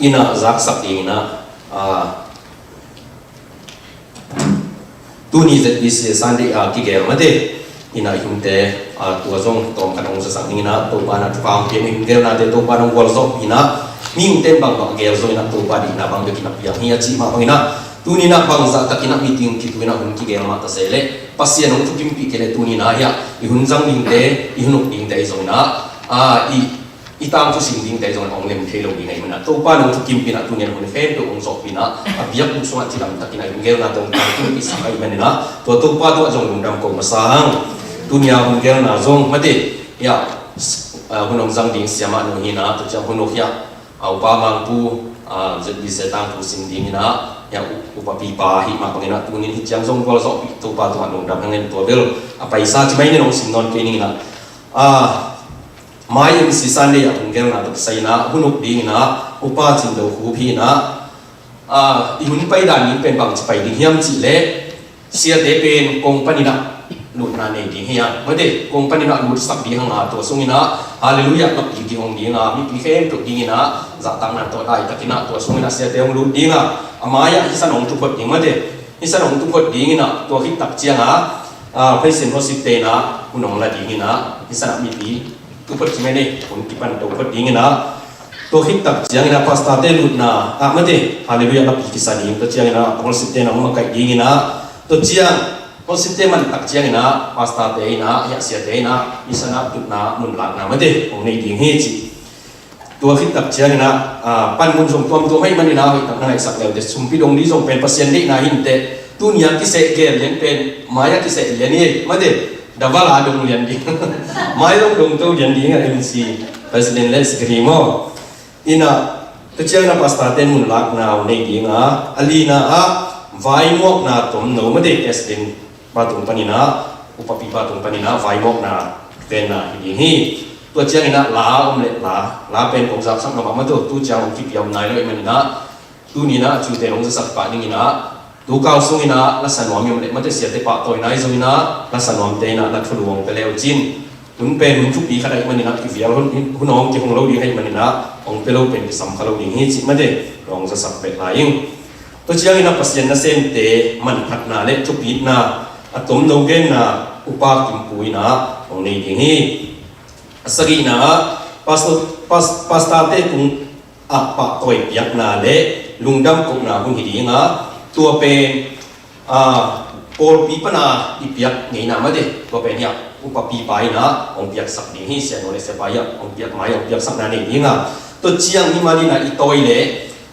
Inah zaksak ding inah, ah, tuni Z B C Sunday a kigel mate inah i hunte, ah, tua zong tawmkhat hong zasak ning inah, Topa inah thupha hong pia ning, gelnate Topa in hong gualzawhpih inah, Mihingte in bangbang a gel zongin ah Topa deihna bang bekin a piang hi a cih mah bangin ah, tuni-in ah bangzah takin ah meeting kitu-in ah hun kigel mah ta se leh Pasian hong thukimpih kei leh tuni-in ah hiah i hun zang dingte, i hun uk dingte zongin ah, a, i, i tangthu sim dingte zongin ah hong lem thei lo ding ahih manin ah, Topa in hong thukimpih in ah tuni-in ah hun khempeuh hong zawhpih in ah, a biakbuk sungah cidam takin ah i hun gelna tawh tangthu i sak ahih manin ah, tua Topa tungah zong lungdam ko masa hang. Tuni-a hun gelna zong mate, hiah, a, hun hong zang ding siamah nu hi in ah, tua ciang hun uk hiah, a, upa Mangpu, a, Z B C tangthu sim dingin ah, hiah, u-, upa pipa hi mah bangin ah, tuni-in hih ciang zong gualzawhpih Topa tungah lungdam hang in, tua bel a paisa ci mai nin hong sim nawn kei ning in ah, a, mai M C Sunday ah hun gelna tawh kisai in ah, hun uk dingin ah, upa Cin Do Khup hi in ah, a, i hun paidan ding pen bangci pai ding hiam cih leh, siate pen kong panin ah lutna nei ding hi a, mate, kong panin ah lutsak ding hang a, tua sungin ah Halleluiah lapi kihong ding a, mipi khempeuh dingin ah zahtakna tawh daitakin ah tua sungin ah siate hong lut ding a, a mai-ah hih san hong thuphot ding, mate, hih san hong thuphot dingin ah, tua khit tak ciang a, a, President Worship-te in ah hun hong la dingin ah, hih san ah mipi thuphot ci mai ni, hun kipan to phot dingin ah, tua khit tak ciangin ah pastor-te lutna ah, mate, Halleluiah lapi kisa ding, tua ciangin ah worship-te in ah hong makaih dingin ah, tua ciang worship-te man tak ciangin ah pastor-te in ah, hiah, siate in ah hih san ah tutna mun lakna, mate, hong nei ding hi ci. Tua khit tak ciangin ah, a, panmun zong tuamtuam ahih manin ah hoih tak na ngaihsak le uh teh, sumpi dong ding zong pen Pasian deihna hi in teh, tuni-a kiseh gel lian pen mai-ah kiseh lian hi, mate, double a dong lian ding. Mai zong dong to lian ding a, M C, President le Secretary maw. In ah, tua ciangin ah pastor-te in mun lakna hong nei ding a, a lina ah vaimuakna tomno, mate, President pa tung panin ah, upa pipa tung panin ah, vaimuakna venna hi ding hi. Tua ciangin ah la om leh la, la pen kong zaksak nop a, mate, tu ciang hong kipia om nai lo ahih manin ah, tuni-in ah a ciute hong zasak pah dingin ah, tu kal sungin ah lasa nuam i om leh, mate, siate pahtawina ahi zongin ah lasa nuamte in ah la thulu hong pia le uh cin. Hun pen hun thupi khat ahih manin ah, kivial hun, hun hong kihong lo ding ahih manin ah, hong pia lo pen kisam kha lo ding hi cih, mate, hong zasak bek lai ing. Tua ciangin ah Pasian nasemte manphatna le thupitna a tomno genna upa Kim Pu in ah hong nei ding hi. A sagihna ah pastor, pas-, pastor-te tung ah pahtawi piakna le lungdam kohna hun hi ding a, tua pen, a, pawlpi pana i piak ngeina, mate, tua pen hiah upa pipa in ah hong piaksak ding hi, sianu le siapa hiah hong piak mai, hong piaksakna nei ding a. Tua ciang hih manin ah i tawi le,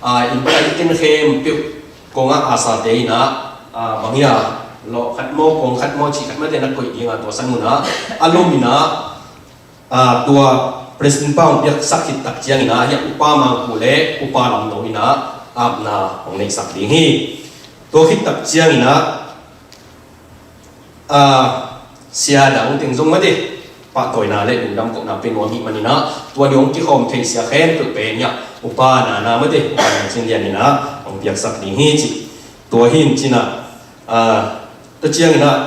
a, i pai ken khempeuh kongah asate in ah, a, bang hiah, lawh khat maw, kong khat maw, cih khat, mate, na koih ding a, tua san mun ah a lom in ah, a, tua President pa hong piaksak khit tak ciangin ah, hiah upa Mangpu le upa Lam No in ah apna hong neihsak ding hi. Tua khit tak ciangin ah, a, sia dang teng zong, mate, pahtawina le lungdam kohna pia nuam ahih manin ah, tua ni hong kikhawm thei sia khempeuh pen hiah upa Nana, mate, upa Nana Cin Lian in ah hong piaksak ding hi ci. Tua hi in cin ah, a, tua ciangin ah,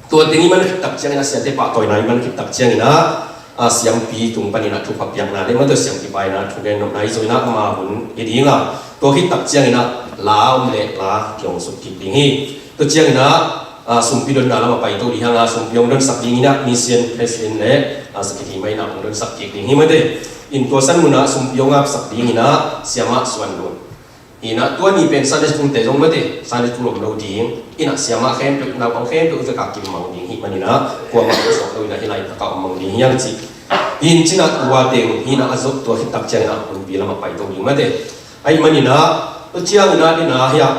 tua teng i man khit tak ciangin ah, siate pahtawina i man khit tak ciangin ah, a, siampi tung panin ah thupha piakna le, mate, siampi pa in ah thugen nopna ahi zongin ah ama hun hi ding a, tua khit tak ciangin ah la om le la kihong suk kik ding hi. Tua ciangin ah, a, sumpi donna lam a paito ding hang a, sumpi hong donsak dingin ah mission president le, a, secretary mah in ah hong donsak kik ding hi, mate. In tua san mun ah sumpi hong apsak dingin ah siamah Suan Lun hi in ah, tua ni pen Sunday school-te zong, mate, Sunday school om lo ding in ah, siamah khempeuh, naupang khempeuh vek a kim mang ding ahih manin ah, kuamah hong suak lo in ah, hih laitak ah om mang ding hi hang ci. Hi in cin ah tua teng hi in ah, a zot tua khit tak ciangin ah hunpi lam a paito ding, mate. Ahih manin ah, tua ciangin ah, ding ah hiah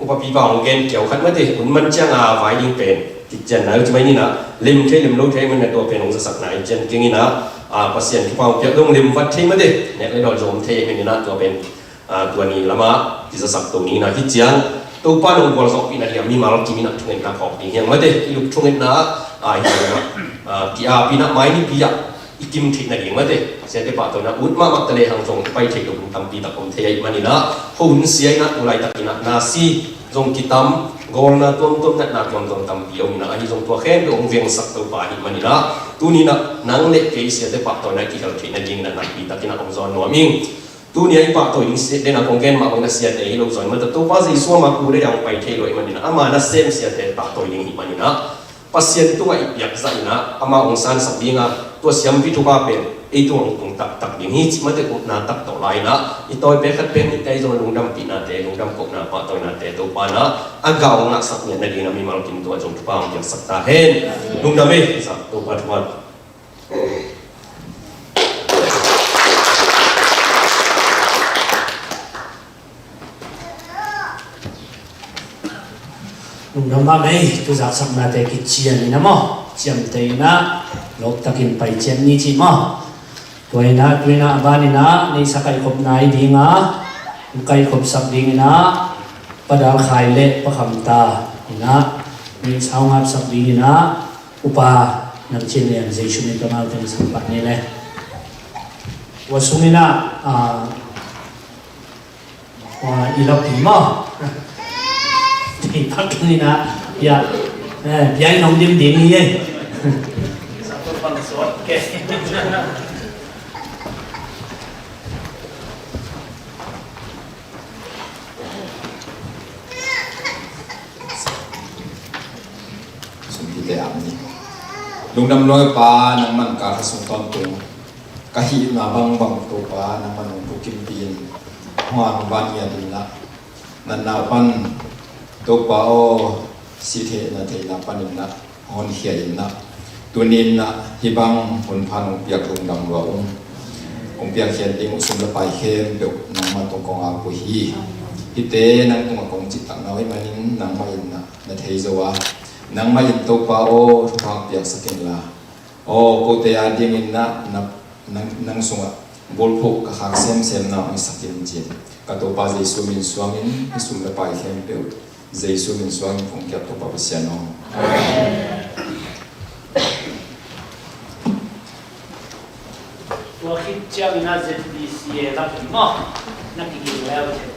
upa pipa hong gen kiau khat, mate, hun man ciang a vai ding pen kician nai lo ci mai ni in ah, lem thei lem lo thei ahih manin ah, tua pen hong zasak nai cian keng in ah, a, Pasian thupha hong piak dong lem vat thei, mate, nek le dawl zong om thei ahih manin ah, tua pen a, tua ni lam ah kizasak to ni in ah, hih ciang Topa in hong gualzawhpih nading ah mimal kim in ah thungetna phawk ding hi hang, mate. I luk thungetna ah, a, hi hang, a, ki-ap in ah mai nipi ah i kim theih nading, mate, siate pahtawina ut mahmah ta lehang zong pai theih loh hun tampi tak om thei ahih manin ah, khuahun sia in ah tu laitak in ah nasi zong kitam, gawlna tuamtuam, natna tuamtuam tampi om in ah, ahi zong tua khempeuh hong vengsak Topa ahih manin ah, tuni in ah nang le kei siate pahtawina kihel theih nading in ah nakpi tak in ah hong zawn nuam ing. Tuni a i pahtawi ding si-, den a kong gen mah bangin a siate hi lo zaw in, mate, Topa Jesu amah kul le a hong pai thei lo ahih manin a, ama nasem siate pahtawi ding ahih manin a, Pasian tungah i piakzah in a, ama hong sansak ding a, tua siampi thupha pen ei tung hong tung taktak ding hi. Cih mate upna tak tawh lai-in ah i tawi pek khat pek nih te zong lungdampihnate, lungdam kohna pahtawinate Topa in ah a gah hong ngahsak ngiat nadingin ah mimal kim tua zong Topa hong piaksak ta hen. Lungdam ei. Sa Topa thupha. Lungdam mahmah ei, tu zaksaknate kician in ah maw, ciamteh in ah lawptakin pai ciat ni ci maw. Tua in ah, tu in ah a ban in ah neihsa kaikhopna hi ding a, kaikhopsak ding in ah Pa Dal Khai le Pa Kham Ta in ah neihsa hong apsak ding in ah Upa Nang Cin Lian, Jesu min tawh amaute hong sangpah ni le. Tua sung in ah, ah, Wa, i lapi maw? Tei pak ni na, ya. Eh, bia i nong dim ding ni eh. Sum kite am ni. Lungdam lua Pa, nangman ka kha sung tawntung. Ka hihna bangbang Topa, nangman hong thukimpih in, hong hong van ngiat in la. Natna pan Topa aw, sih theih na theihna pan in la, hong honkhia in la. Tuni in la, hih bang hun pha nong piak lungdam lua ung. Kong piakkhiat ding uh sum le pai khempeuh nangmah tungah kong ap uh hi. Hihte nang tungah kong cihtakna uh ahih manin nangmah in la, na thei zo a. Nangmah in Topa aw, thupha piaksak in la. Aw, kote a dingin na, na, nang, nang sungah bulphuh ka khak semsemna hong sak in ci-in ka Topa Jesu min suangin, hih sum le pai khempeuh Jesu min suangin kong kiap Topa Pasian aw. Tua khit ciangin a Z B C A lak in maw, na kiging leu cin.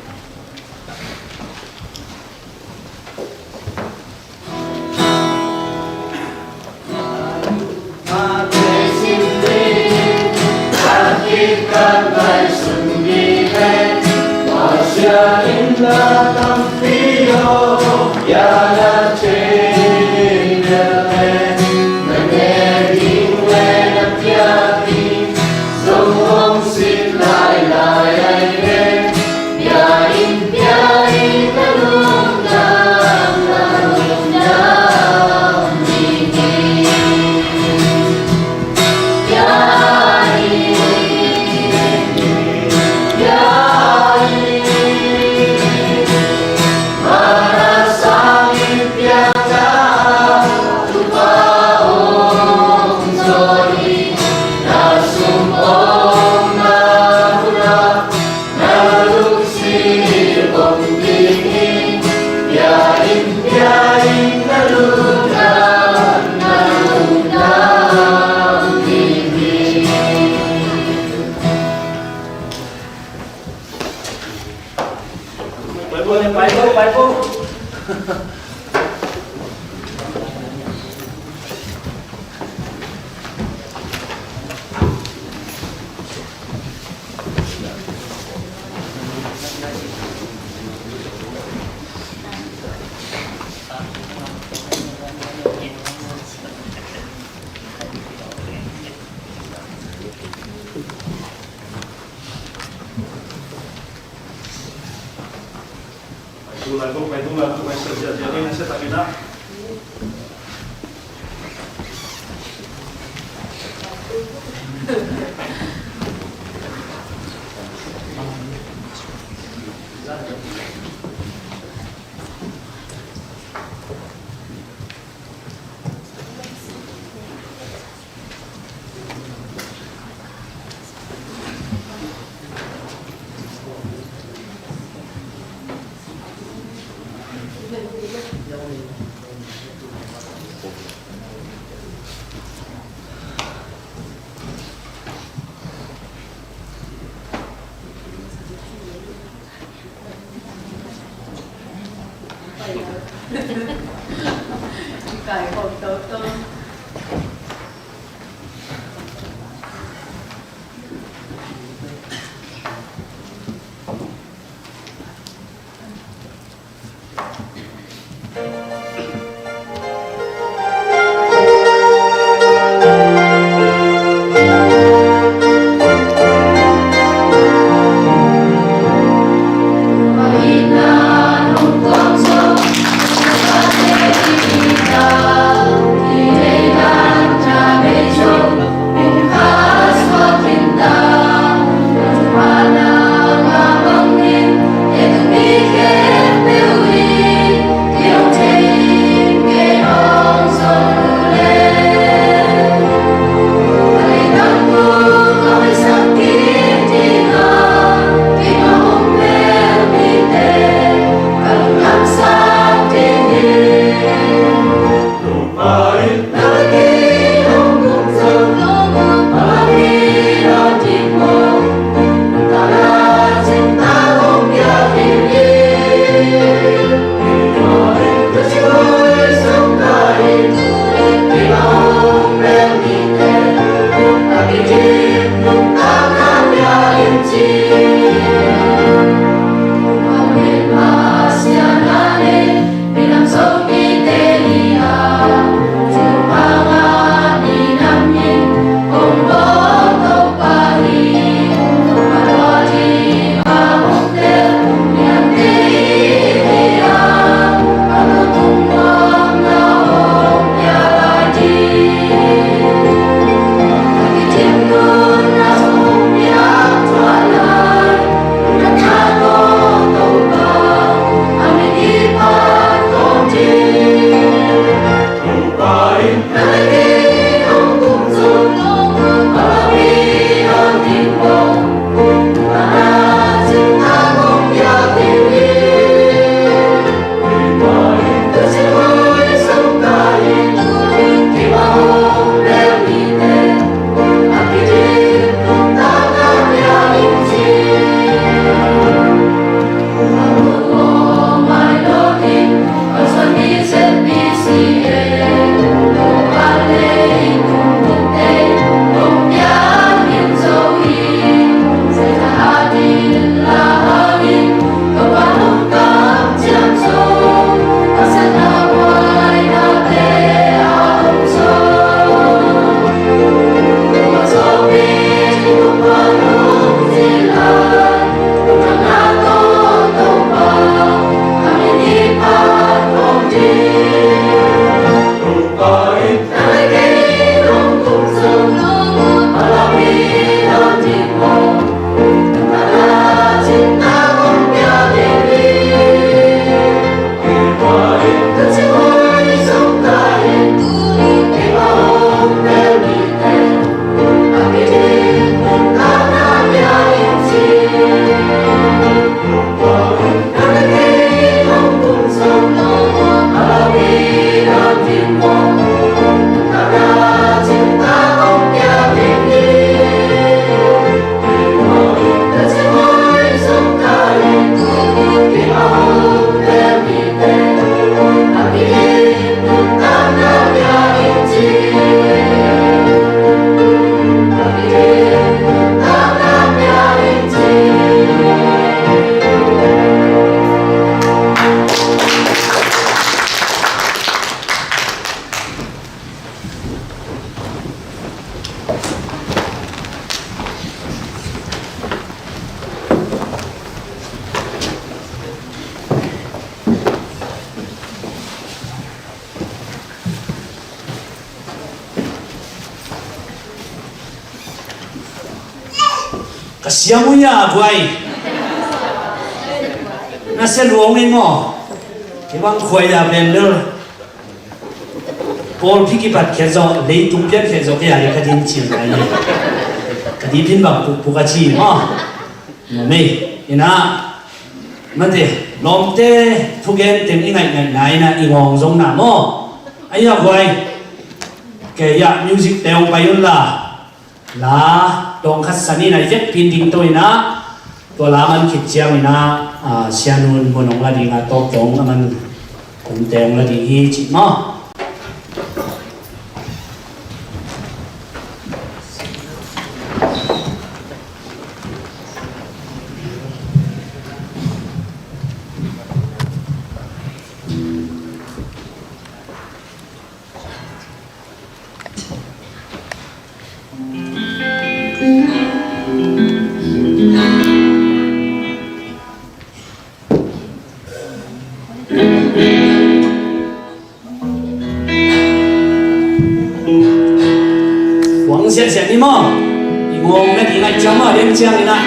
A siam uh ia, guai. Na sia luang ei maw? Kei bang khuai ia pen bel. Pawlpi kipat khiat zawh, leitung pian khiat zawh kei a, ka din cil ka i. Ka dipin bang pukpuk a ci maw? Maw mei. Ina, mate, lawmte thugen teng i ngaih ngaihna ina i ngawng zong na maw? A ia guai. Kei ia music teng pai un la. La tawng khat san in a i vekpi in ding to ina, tua la man khit ciang ina, a, sianun mun hong la ding a, tawp tawng a man kumte hong la ding hi cih maw? Huang siahsiah ni maw? I ngawng na ding ai ciang maw, lian ciang ina.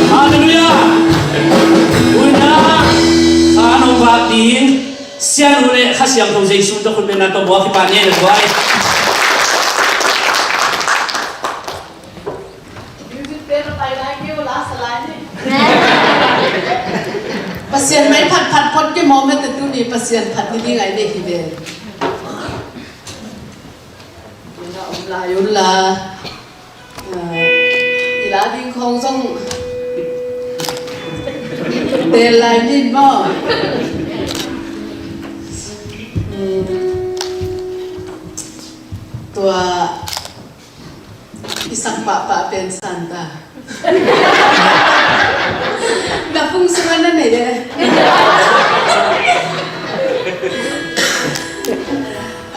Halleluiah. Ui na, kha nong vak ding. Sianu le Kha Siangtho Jesu tawh khutbetna tawh buak kipah ni na tuai. Pasian mai phatphat phot ke maw, mete tuni Pasian phat ni ding ai ne hi ve. Ina om lai un la. Ah, i la ding khawng zong tel lai nin maw? Hmm. Tua i sak pahpah pen Santa. Na phung sungah na nei e.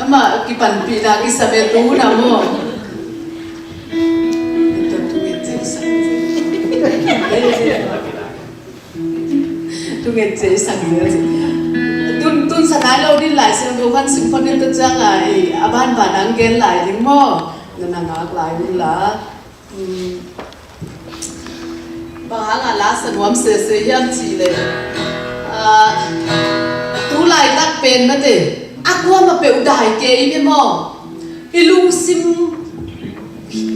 Amah kipanpihna kisam e, tu na maw. Tun, tun sa nai lo ding Lai Siangtho khan sim phot in, tua ciang a, i, a banban ang gen lai ding maw. Na na ngak lai ding la. Hmm. Bang hang a la sa nuam sese hiam cih leh, ah, tu laitak pen mate, a kuamah peuh dai kei i ve maw? I lungsim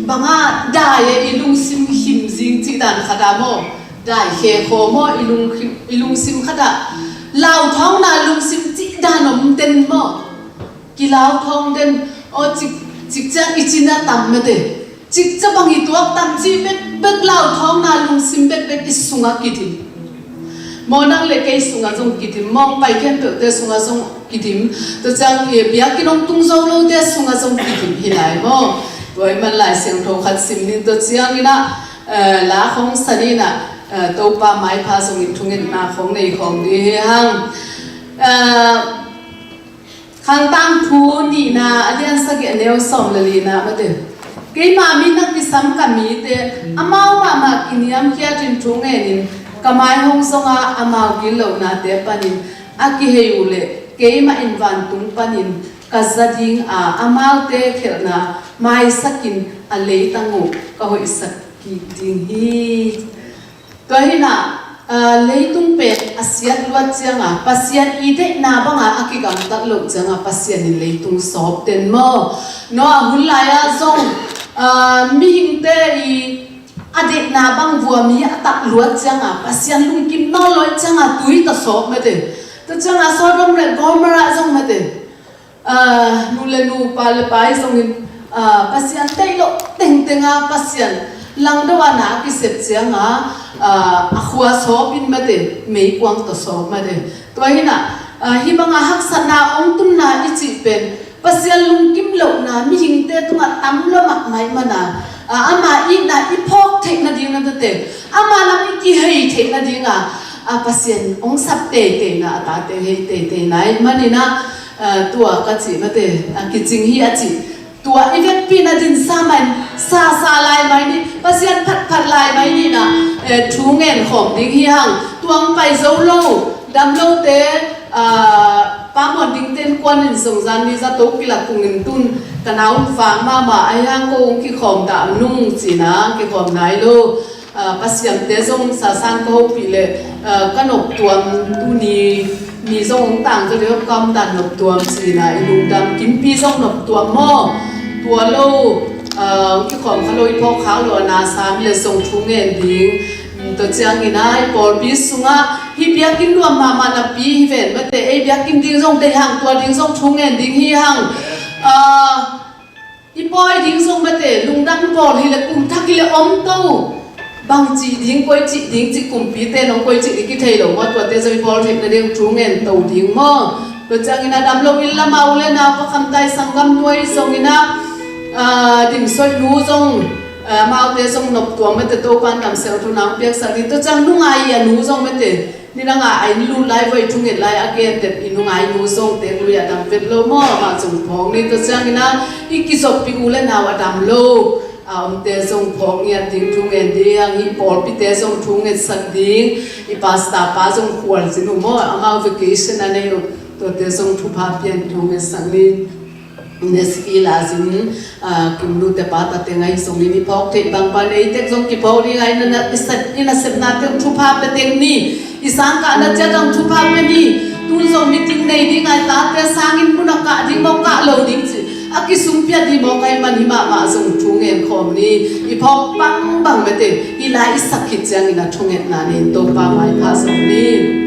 bang a dai e, i lungsim him zing cih dan khat a maw? Dai khe khaw maw, i lungsim, i lungsim khat a lauthawngna lungsim cih dan om den maw? Kilauthawng den, aw cik, cik ciang i cin a tam mate. Cikca bang i tuak tam cih bekbek, lauthawngna lungsim bekbek i sungah kidim. Mawh nang le kei sungah zong kidim, mawh pai khempeuhte sungah zong kidim. Tua ciang i biakinn hong tung zo lote sungah zong kidim hi lai maw. Tua ahih man Lai Siangtho khat sim ning, tua ciangin ah, eh, la khawng sa ning ah, eh, Topa maipha zongin thungetna khawng nei khawm ding hi hang. Eh, Khangtangthu nihna a lian sagih a neu sawm le lina mate. Keima min a kisam ka mite, amau mahmah kiniamkhiatin thu ngenin, ka mai hong zonga amau gitlohnate panin a kihei uh leh, keimah in vantung panin ka za dinga, amaute khelhna maisakin a leitang uh ka hoihsak kik ding hi. Tua hi-in ah, aa, leitung pen a siat luat cianga, Pasian i deihna banga a kigamtat loh cianga, Pasian in leitung sawp den maw. Noah hun lai-ah zong, aa, mihingte i a deihna bang vua mi a tak luat cianga, Pasian lungkim nawn lo cianga, tui tawh sawp mate. Tua cianga Sodom le Gomorrah zong mate. Aa, nu le nu, pa le pa i zongin, aa, Pasian deih loh tengtenga, Pasian langdo a na a kisep cianga, aa, a khua sawpin mate, meikuang tawh sawp mate. Tua hi-in ah, aa, hih banga haksatna hong tunna i cih pen Pasian lungkim lohna mihingte tungah tam lo mahmah ahih mana, aa, ama itna i phawk theih nading na tute, ama lam i kihei theih nadinga, aa, Pasian hong sap teiteina, a tate hei teiteina ahih manin ah, aa, tua ka cih mate, aa, kicing hi a cih. Tua i vekpi-in a dinsa mai, sasa lai mai ni, Pasian phatphat lai mai ni-in ah, eh, thu ngen khawm ding hi hang. Tua hong pai zo lo, dam lote, aa, Pa Muan Ding ten kuanin zong zan ni zato kilak kungin tun ka nau hong vak mahmah, ahi hang ko hong kikhawm dah nung ci-in ah kikhawm nai lo. Aa, Pasian te zong sasan ka hopih leh, aa, ka noptuam tuni ni zong hong tang zaw deuh ka om dan noptuam ci-in ah i lungdam kimpi zong noptuam maw. Tua lo, aa, hong kikhawm kha lo i phawk khak lo a na sam le zong thu ngen ding. Tua ciangin ah i pawlpi sungah hih biakinn nuam mahmah napi hi ven mate, ei biakinn ding zong deih hang, tua ding zong thu ngen ding hi hang. Aa, I pawi ding zong mate, lungdam bawl hi le, kum thak hi le om to. Bang cih ding, koi cih ding cih, kumpite nong koi cih ding kithei lo maw, tuate zong i bawl theih nading thu ngen to ding maw. Tua ciangin a dam lo inn lam a u le nau, Pa Kham Tai sanggam nuai zongin a, aa, Dim Soi nu zong, aa, amaute zong noptuam mate, Topa'n damsel thu nang piaksak ding. Tua ciang Nu Ngai Ia nu zong mate, Nidang a inn lut lai, voi thunget lai a genteh i Nu Ngai Nu zong tek lui a dam vet lo maw, amah zong phawk ni. Tua ciangin a i kizoppih u le nau a dam lo a omte zong phawk ngiat ding thu ngen ding, i pawlpite zong thu ngetsak ding, i pastor pa zong khualzin uh maw, amau vacation a nei uh, tuate zong thupha pian thu ngetsak ni. Neski la zin, aa, kum nute pa tate ngai zongin i phawk theih bang pan ei tek zong kiphawk ding a, i na, i sep, i nasepnate uh thupha pia tek ni. I sangkahna ciat zong thupha pia ni. Tun zong meeting nei ding a, i tate sanginn mun a kah ding maw, kah lo ding ci a kisumpiat ding maw, ka hih man hih mahmah zong thu ngen khawm ni. I phawk bangbang mate, i la i sak khit ciangin a thungetna nei in Topa maipha zong ni.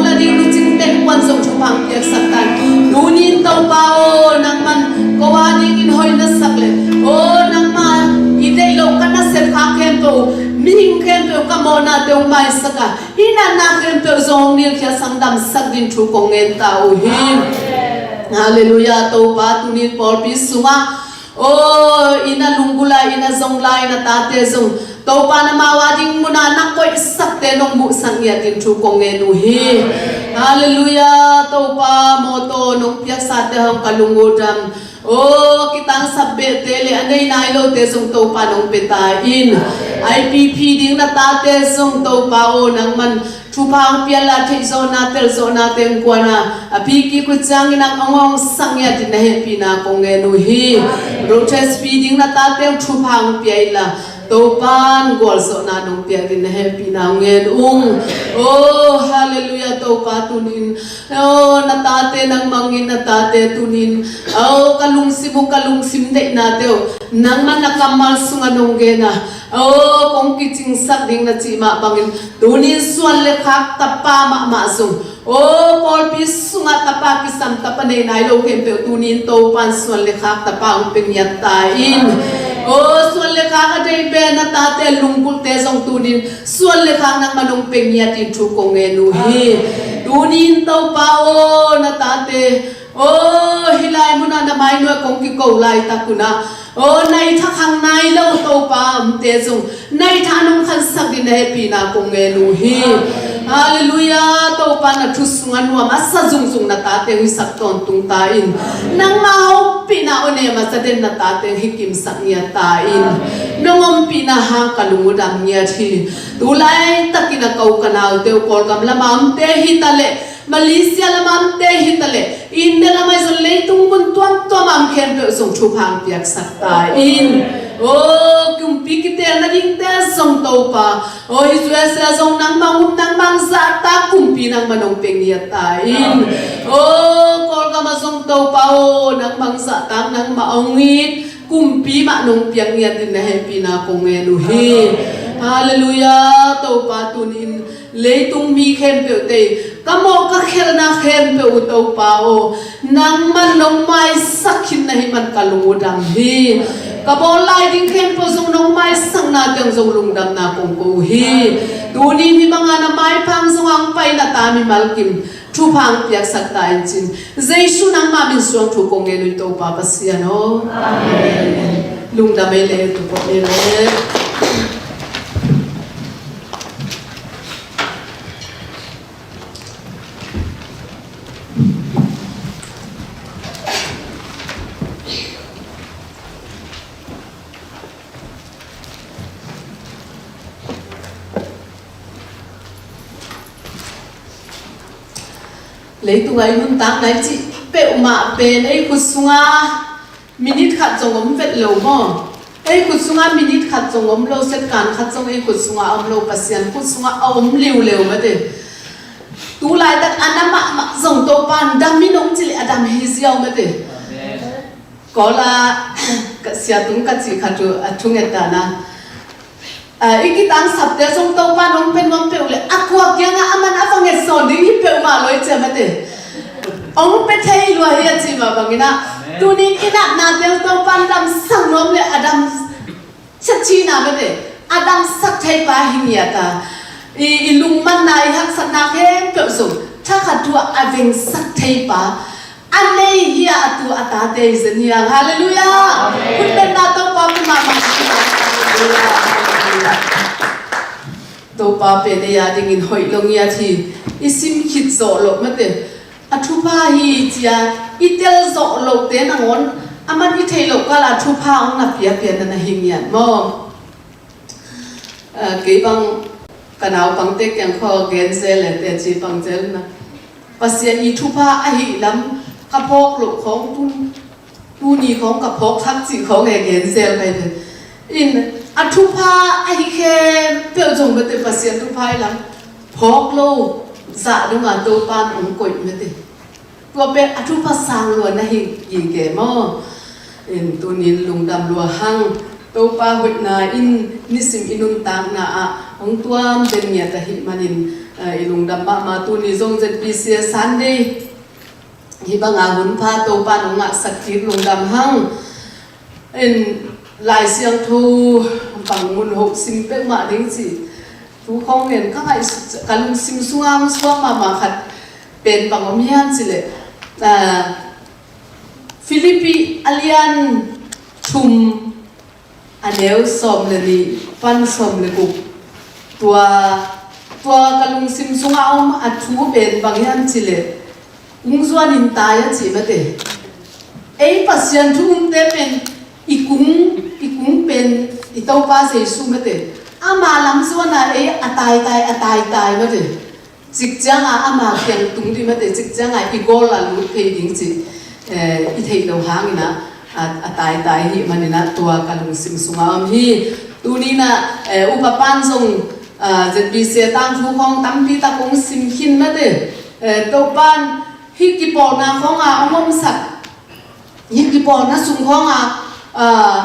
La ding lucing teng kuan zong thupha hong piaksak ta in. Tunin Topa aw, nangman ko a dingin hoih na sak le, aw, nangma i deih loh ka nasep kha khempeuh, mihing khempeuh ka mawhnate hong maisak a, i natna khempeuh zong hong nilkhiasak, damsak ding thu kong ngen ta uh hi. Halleluiah. Topa, tunin pawlpi sungah, aw, i na lunggulh a, i na zong lai, i na tate zong, Topa, na mau a ding mun ah na koihsakte nong muhsak ngiat ding thu kong ngen uh hi. Halleluiah. Topa, mawtaw nong piaksate hong ka lung uh dam. Aw, kitangsap behte le a nei nai lote zong Topa nong pia ta in. I P P ding na tate zong Topa aw, nangman thupha hong pia la, theihzawhna, telzawhna teng kuan a, a pi kik uh ciangin a hong hong sak ngiat ding na hehpihna kong ngen uh hi. Road test pi ding na tate hong thupha hong pia in la, Topan gualzawhna nong piak ding na hehpihna hong ngen ung. Oh, halleluiah, Topa tunin, oh, na tate nangmah in, na tate tunin, oh, ka lungsim uh, ka lungsim deihnate uh nangman na kammal sungah nong gen a, oh, kong kicingsak ding na cih mah bangin, tunin suan le khak tapa mahmah zong, oh, pawlpi sungah tapa kisam, tapa nei nai lo khempeuh tunin Topan suan le khak tapa hong pia ngiat ta in. Oh, suan le khak a deih beh na tate lunggulhte zong tunin suan le khak nangman hong pia ngiat ding thu kong ngen uh hi. Tunin Topa aw, na tate, aw, hih lai munah na mai nuai kong kiko laitak un ah, aw, nai thakhang nai lo Topa omte zong nai tha nong khansak ding na hehpihna kong ngen uh hi. Halleluiah. Topa, na thu sungah nuam a sa zungzung na tate hong hisak tawntung ta in. Nangma ompihna aw, nem a zaden na tate hong hikimsak ngiat ta in. Nong ompihna hang ka lung uh dam ngiat hi. Tu laitakin a ko ka naute uh Kawlgam lamah omte hi ta leh, Malaysia lamah omte hi ta leh, India lamah zong, leitung mun tuamtuam ah om khempeuh zong thupha hong piaksak ta in. Oh, kumpi kiteel nadingte zong Topa, oh, i U S A zong nangmah hong um, nangmah hong zahtak kumpi nangmah nong pia ngiat ta in. Oh, Kawlgam ah zong Topa aw, nangmah hong zahtak, nangmah hong it kumpi mah nong piak ngiat ding na hehpihna kong ngen uh hi. Halleluiah. Topa tunin leitung mi khempeuhte, ka mawh ka khelhna khempeuh uh Topa aw, nangman nong maisak khin na hih man ka lung uh dam hi. Ka bawl lai ding khempeuh zong nong maisakna teng zong lungdamna kong ko uh hi. Tunin hih banga na maipha zong hong pai na ta mimal kim thupha hong piaksak ta in cin, Jesu nangma min suang thu kong ngen uh hi Topa Pasian aw. Amen. Lungdam ei le, tu pawh ei le. Leitung a i nuntakna i cih peuhmah pen ei khut sungah minit khat zong om vet lo maw? Ei khut sungah minit khat zong om lo, second khat zong ei khut sungah om lo, Pasian khut sungah a om liuleu mate. Tu laitak a na mahmah zong Topa in dam in hong cih leh a dam hi ziau mate. Amen. Kawl ah ka sia tung ka cih khat uh a thunget dan a, a, i kitangsapte zong Topa in hong pia nuam peuh leh a kua kiangah aman a va ngetsawn ding hi peuhmah lo i ci a mate. Hong pia thei lua hi a cih mah bangin ah, amen, tunin i natnate Topa in damsak nuam leh a dam sia cihna mate, a damsak theipa hi ngiat a, i, i lungmanna, i haksatna khempeuh zong thakhat thu-ah a vengsak theipa a nei hi a, a tu a tate hi zen hi hang. Halleluiah. Amen. Hun benna Topa pia mahmah hi. Halleluiah. Halleluiah. Topa pen ei a dingin hoih lo ngiat hi. I sim khit zawh loh mate, a thupha hi ci-a i tel zawh lohte nangawn, aman i theih loh kal a thupha hong na piapia na na hi ngiat maw? Ah, kei bang ka naupangte kiang khaw gen zel le teci pang zel na. Pasian i thupha ahih lam ka phawk loh khawng tun, tuni khawng ka phawk thak cih khawng e gen zel kai ve. In, a thupha ahi khempeuh zong mate, Pasian thupha i lam phawk lo zah dong a Topa in hong koih mate. Tua pen a thupha sang lua na hi gige maw? In, tunin lungdam lua hang. Topa hoihna in nisim i nuntakna ah hong tuam den ngiat ahih manin, Ah, i lungdam mahmah. Tuni zong Z B C Sunday hih banga hun pha Topa'n hong ngahsak kik, lungdam hang. In Lai Siangtho bang mun hoh sim peuhmah ding ci thu khawng nen ka ngaih, ka lungsim sunga hong suak mahmah khat pen bang om hiam cih leh, ah, Philippi a lian thum, a neu sawm le nih pan sawm le guk. Tua, tua ka lungsim sunga om a thu pen bang hiam cih leh, kung zuanin tai a ci mate. Ei Pasian thu umte pen i kung, i kung pen i Topa Jesu mate. Ama lam zuana ei a taitai, a taitai mate. Cik cianga ama kiang tung ding mate, cik cianga i goal a lut thei ding cih, eh, i theih loh hangin ah, a, a taitai ahih manin ah tua ka lungsim sunga om hi. Tuni in ah, eh, upa pan zong, ah, Z B C tangthu khawng tampi tak hong sim khin mate. Eh, Topa'n hih kipawlna khawnga hong omsak, hih kipawlna sung khawnga, ah,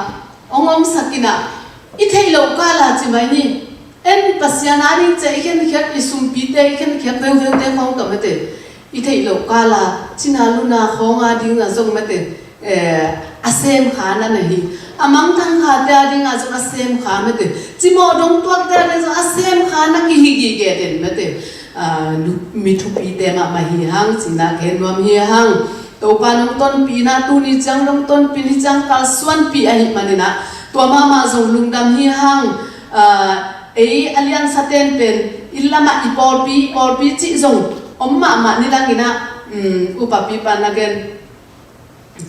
hong omsak in ah, i theih loh kala ci mai ni. En Pasian a ding ciah i khenkhiat, i sumpite i khenkhiat veuveute khawng tawh mate. I theih loh kala cina luna khawnga dinga zong mate, eh, a semkha na na hi. A mangthang khate a dinga zong a semkha mate. Cimawh dong tuakte a ding zong a semkha na kihi gige den mate. Ah, nu-, mi thupite mahmah hi hang cihna gen nuam hi hang. Topa nong tonpih in ah tuni ciang nong tonpih, ni ciang kalsuanpih ahih manin ah tua mahmah zong lungdam hi hang. Ah, ei a liansa ten pen inn lamah i pawlpi, i pawlpi cih zong om mahmah ni dangin ah, um, upa pipa na gen.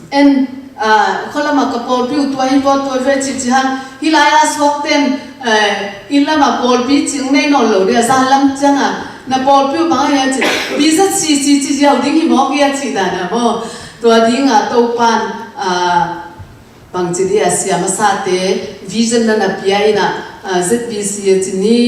En, ah, khualamah ka pawlpi uh tua hi, tua, tua ve cih ci hang. Hih lai-a suakten, eh, inn lamah pawlpi cih hong nei nawn lo dia, zan lam cianga na pawlpi uh bang a hia cih, pizza ci, ci, ci ziau ding hi mawk hia cih dan a maw. Tua dinga Topa'n, ah, bangci dia, sia masate vision na na pia in ah, ah, Z B C a ci ni,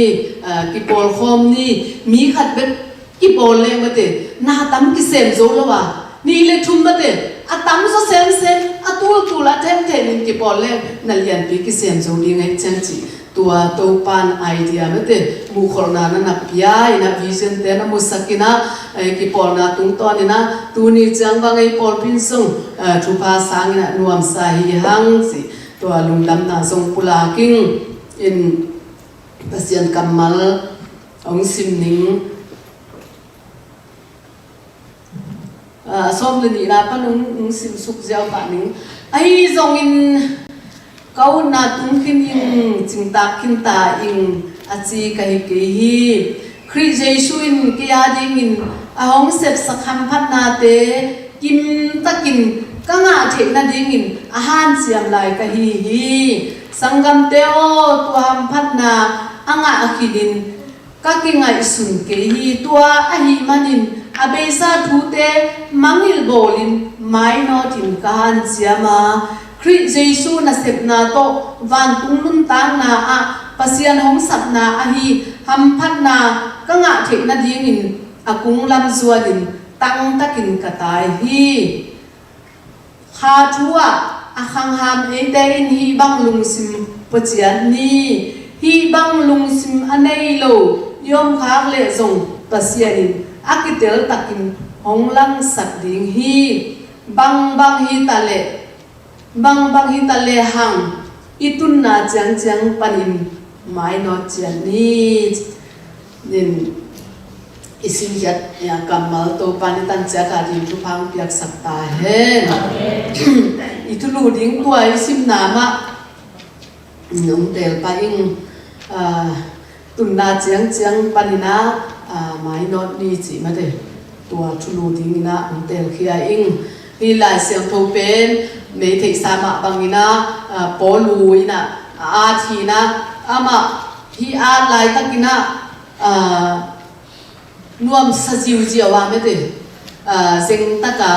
ah, kipawlkhawm ni, mi khat bek kipawl leng mate, na tam kisem zo lo a, nih le thum mate, a tam zaw semsem, a tultul a themthem in kipawl leng na lianpi kisem zo ding ahih ciang cih. Tua Topa'n idea mate, muhkholhna na na pia in ah, vision te na musak in ah, eh, kipawlna tungtawn in ah, tuni ciang bang ei pawlpi in zong, eh, thupha sang in ah nuamsa hi hang cih. Tua lungdamna zong pulak ing. In Pasian kammal hong sim ning. Ah, sawm le nihna pan hong, hong simsuk ziau pah ning. Ahi zongin ka utna tung khin ing, cingtak khin ta ing a ci ka hi kei hi. Khrih Jesu in kei a dingin a hong sepsak hamphatnate kimtakin ka ngah theih nadingin a hanciam lai ka hi hi. Sanggamte aw, tua hamphatna a ngah khinin ka kingaihsun kei hi. Tua ahih manin a beisa thute mangngilh bawlin mainawtin ka hanciam a, Khrih Jesu nasepna tawh vantung nuntakna ah Pasian hong sapna ahi hamphatna ka ngah theih nadingin a kunglam zuanin tangtakin ka tai hi. Kha thu ah a khangham eite in hih bang lungsim pua ciat ni. Hih bang lungsim a nei lo i om khak leh zong Pasian in a kitel takin hong langsak ding hi. Bangbang hi ta leh, bangbang hi ta lehang i tunna ciangciang panin mainawt ciat ni. Nin i simkhiat, ya, kammal Topa nih tanciat a ding thupha hong piaksak ta hen. I thulu ding tua i simna mah hong teel pah ing. Ah, tunna ciangciang panin ah, ah, mainawt ni cih mate. Tua thulu dingin ah hong teelkhia ing. Hih Lai Siangtho pen mei theihsa mah bangin ah, ah, Paulu in ah a at hi in ah, amah hih at laitakin ah, ah, nuamsa ziuziau a mate, ah, zeng taka,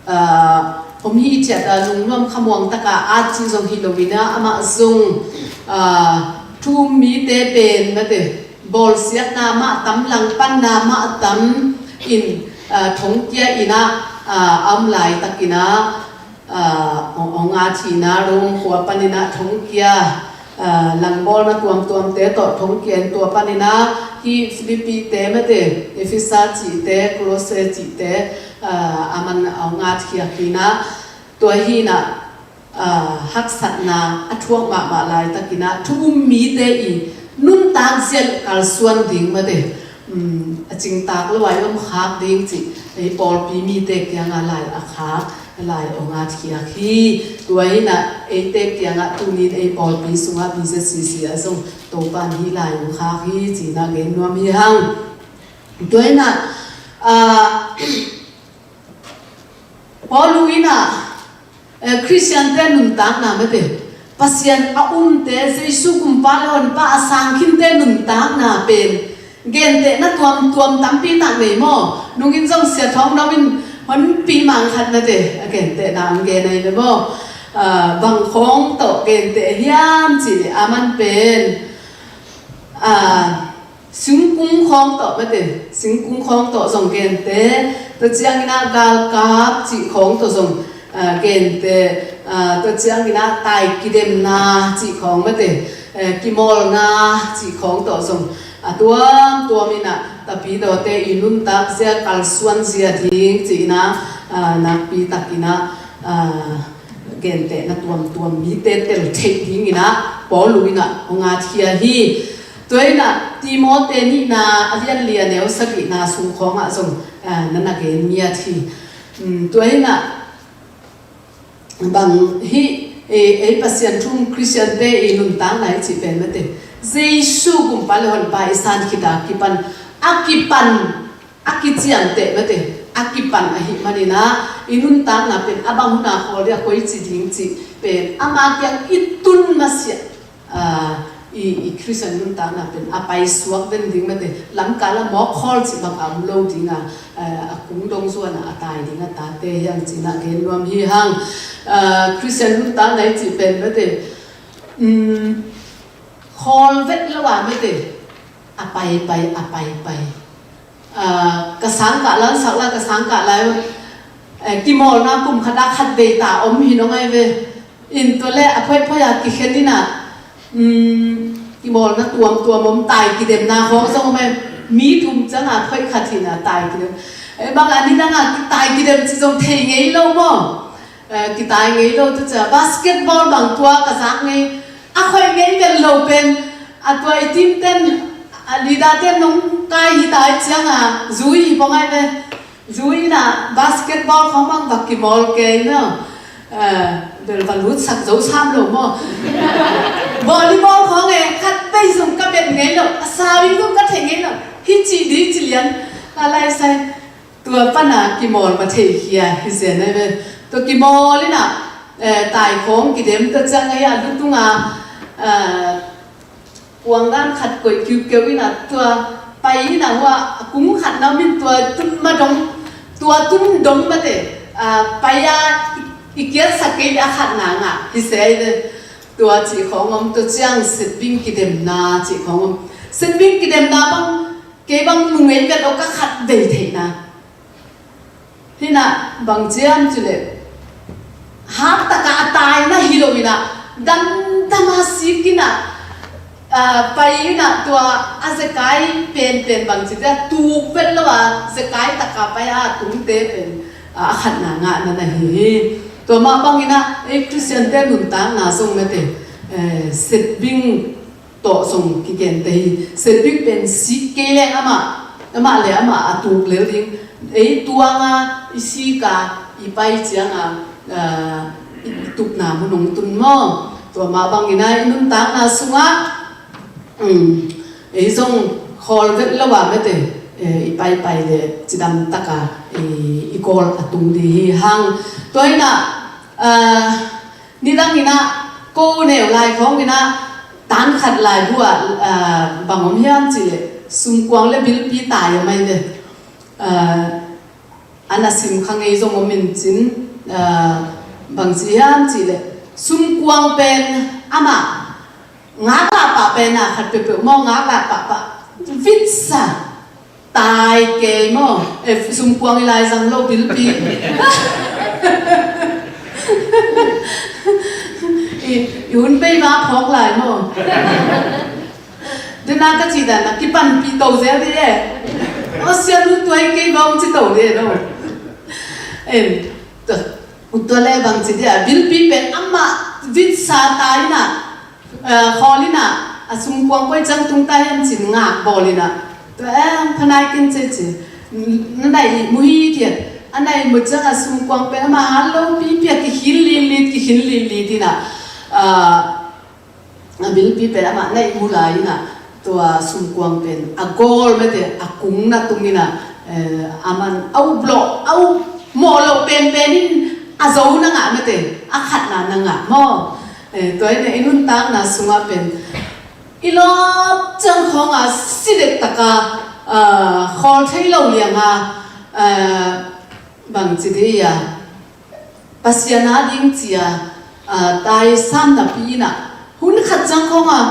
ah, om hithiat a, lungnuam khamuang taka at cih zong hi loin ah, amah zong, ah, thu um mite pen mate, bawlsiatna mah tam, langpanna mah tam in, ah, thongkia in ah, ah, a om laitakin ah, ah, hong, hong at hi in ah, Rom khua panin ah thongkia, Aa, langbawlna tuamtuamte tawh thong kia in tua panin ah hih Philippi te mate, Efesa cihte, Kolose cihte, aa, a man a hong atkhiak hi in ah, tua hi in ah, aa, haksatna a thuak mahmah laitakin ah thu um mite i nuntak zia kalsuan ding mate, um, a cingtak lo ah i om khak ding cih ei pawlpi mite kiangah lai a khak, lai hong atkhiak hi. Tua hi in ah eite kiangah tuni in ei pawlpi sungah B Z C C ah zong Topa in hih lai hong khak hi ci in ah gen nuam hi hang. Tua hi in ah, aa, Paul in ah, eh, Khristiante nuntakna mate, Pasian a umte, Jesu kumpa le honpa a sangkhinte nuntakna pen gentehna tuamtuam tampi tak nei maw? Nungin zong Sia Thawng Dom in honpi mang khat mate, a gentehna hong gen ahi ve maw? Ah, bang khawng tawh genteh hiam cih leh a man pen, ah, singkung khawng tawh mate, singkung khawng tawh zong genteh, tua ciangin ah galkap cih khawng tawh zong, aa, genteh, aa, tua ciangin ah tai kidemna cih khawng mate, eh, kimawlna cih khawng tawh zong a tuamtuam in ah tapidawte i nuntak zia kalsuan zia ding ci in ah, aa, nakpi takin ah, aa, gentehna tuamtuam mite tel theih dingin ah Paul in ah hong atkhia hi. Tua hi in ah Timote nihna a lian li a neu sagihna sung khawngah zong, ah, na na gen ngiat hi. Um, tua hi in ah bang hih, eh, ei Pasian thu um Khristiante i nuntakna i cih pen mate, Jesu kumpa le honpa i san khit a kipan, a kipan a kiciamteh mate, a kipan ahih manin ah i nuntakna pen a bang hun a khawl ding a koici ding cih pen ama kiang i tun masiah, aa, i, i Khristian nuntakna pen a paisuak den ding mate, lamkal a mawk khawl cih bang a om lo ding a, aa, a kung dong zuan a a tai ding a tate hiam ci in ah gen nuam hi hang. Aa, Khristian nuntakna i cih pen mate, um, khawl vet lo a mate, a paipai, a paipai. Aa, ka sangkah lai, sak lai, ka sangkah lai, eh, kimawlna kum khat ah khat vei ta om hi nong ai ve. In tua le a phoihphoih a kikhen in ah, um, kimawlna tuamtuam om, tai kidemna khawng zong om ai. Mi thum ciang a phoih khat hi in ah tai kidem. Eh, bang a nidang a tai kidem ci zong thei ngei lo maw? Eh, kitai ngei lo tu cia, basketball bang tua ka zak ngei, a khoih ngei vet lo pen, a tua i team ten, a leader ten nong kai hi tai ciang a, zui hi pong ai ve. Zui in ah basketball khawng bang va kimawl kei no. Eh, bel va lutsak zo sam lo maw? Volleyball khawng e, khat pei zong ka bet ngei lo, a sawt in zong ka thei ngei lo. Hi ci di ci lian, a lai sai. Tua pan a kimawl va thei khia hi zen ai ve. Tua kimawl in ah, eh, tai khawng kidem tua ciang ai a lutung a, eh, kuang dan khat koih kiukiu in ah tua pai in ah hua kung khat na om in tua tun ma dong, tua tun dong mate, ah, pai a i, i kiatsak kei a khat na ngah hi se ai ve. Tua cih khawng om, tua ciang setbing kidemna cih khawng om. Setbing kidemna bang kei bang mu ngei vet lo, ka khat vei theihna. Hi in ah bang ciam ci leh, hak tak a a taina hi lo in ah, damdam a sik in ah, ah, pai in ah tua a zekai penpen bang ci leh, tuk vet lo a zekai tak a pai a tungte pen, ah, a khat na ngah na na hi hi. Tua mah bang in ah ei Khristiante nuntakna zong mate, eh, setbing tawh zong kigente hi. Setbing pen sik kei leng amah, amah le amah a tuk lel ding. Ei tuang a, i sik a, i pai ciang a, ah, i, i tupna mun hong tun maw? Tua mah bang in ah i nuntakna sungah, um, ei zong khawl vet lo a mate, eh, i paipai le cidam tak a, i, i kawl a tung ding hi hang. Tua hi in ah, ah, nidang in ah, ko neu lai khawng in ah, tan khat laibu ah, ah, bang om hiam ci leh, sumkuang le bilpi tai om ai ve. Ah, a na sim kha ngei zong om in cin, ah, bang ci hiam ci leh, sumkuang pen amah ngak lah pah pen a khat peuhpeuh maw, ngak lah pahpah vitsa tai kei maw? Eh, sumkuang i lai zang lo bilpi. I I hun bei va phawk lai maw? Dena ka cih dan a kipanpih to zel dih e. Aw, sianu tuai kei bawng ci to dih e no. En, tua, tua le bang ci dih a, Bilpi pen amah vitsa ta in a, eh, khawl in a, a sumkuang koi ciang tung ta hiam cin ngak bawl in a. Tua, eh, phanai kin ce ci. Na nai mu hi kiat. A nai mu ciang a sumkuang pen amah hal lo pi pia kikhin lilit, kikhin lilit in a. Ah, a Bilpi pen amah na ihmu lai in a, tua sumkuang pen a gawl mete a kung na tung in a, eh, a man a up lawh, a up mawh loh penpen in a zo na ngah mete, a khatna na ngah maw? Eh, tua in a i nuntakna sungah pen i lawp ciang khawng a si dektak a, ah, khawl thei lo liang a, ah, bang ci dih a, Pasian a ding ci a, ah, taisan napi in a, hun khat ciang khawng a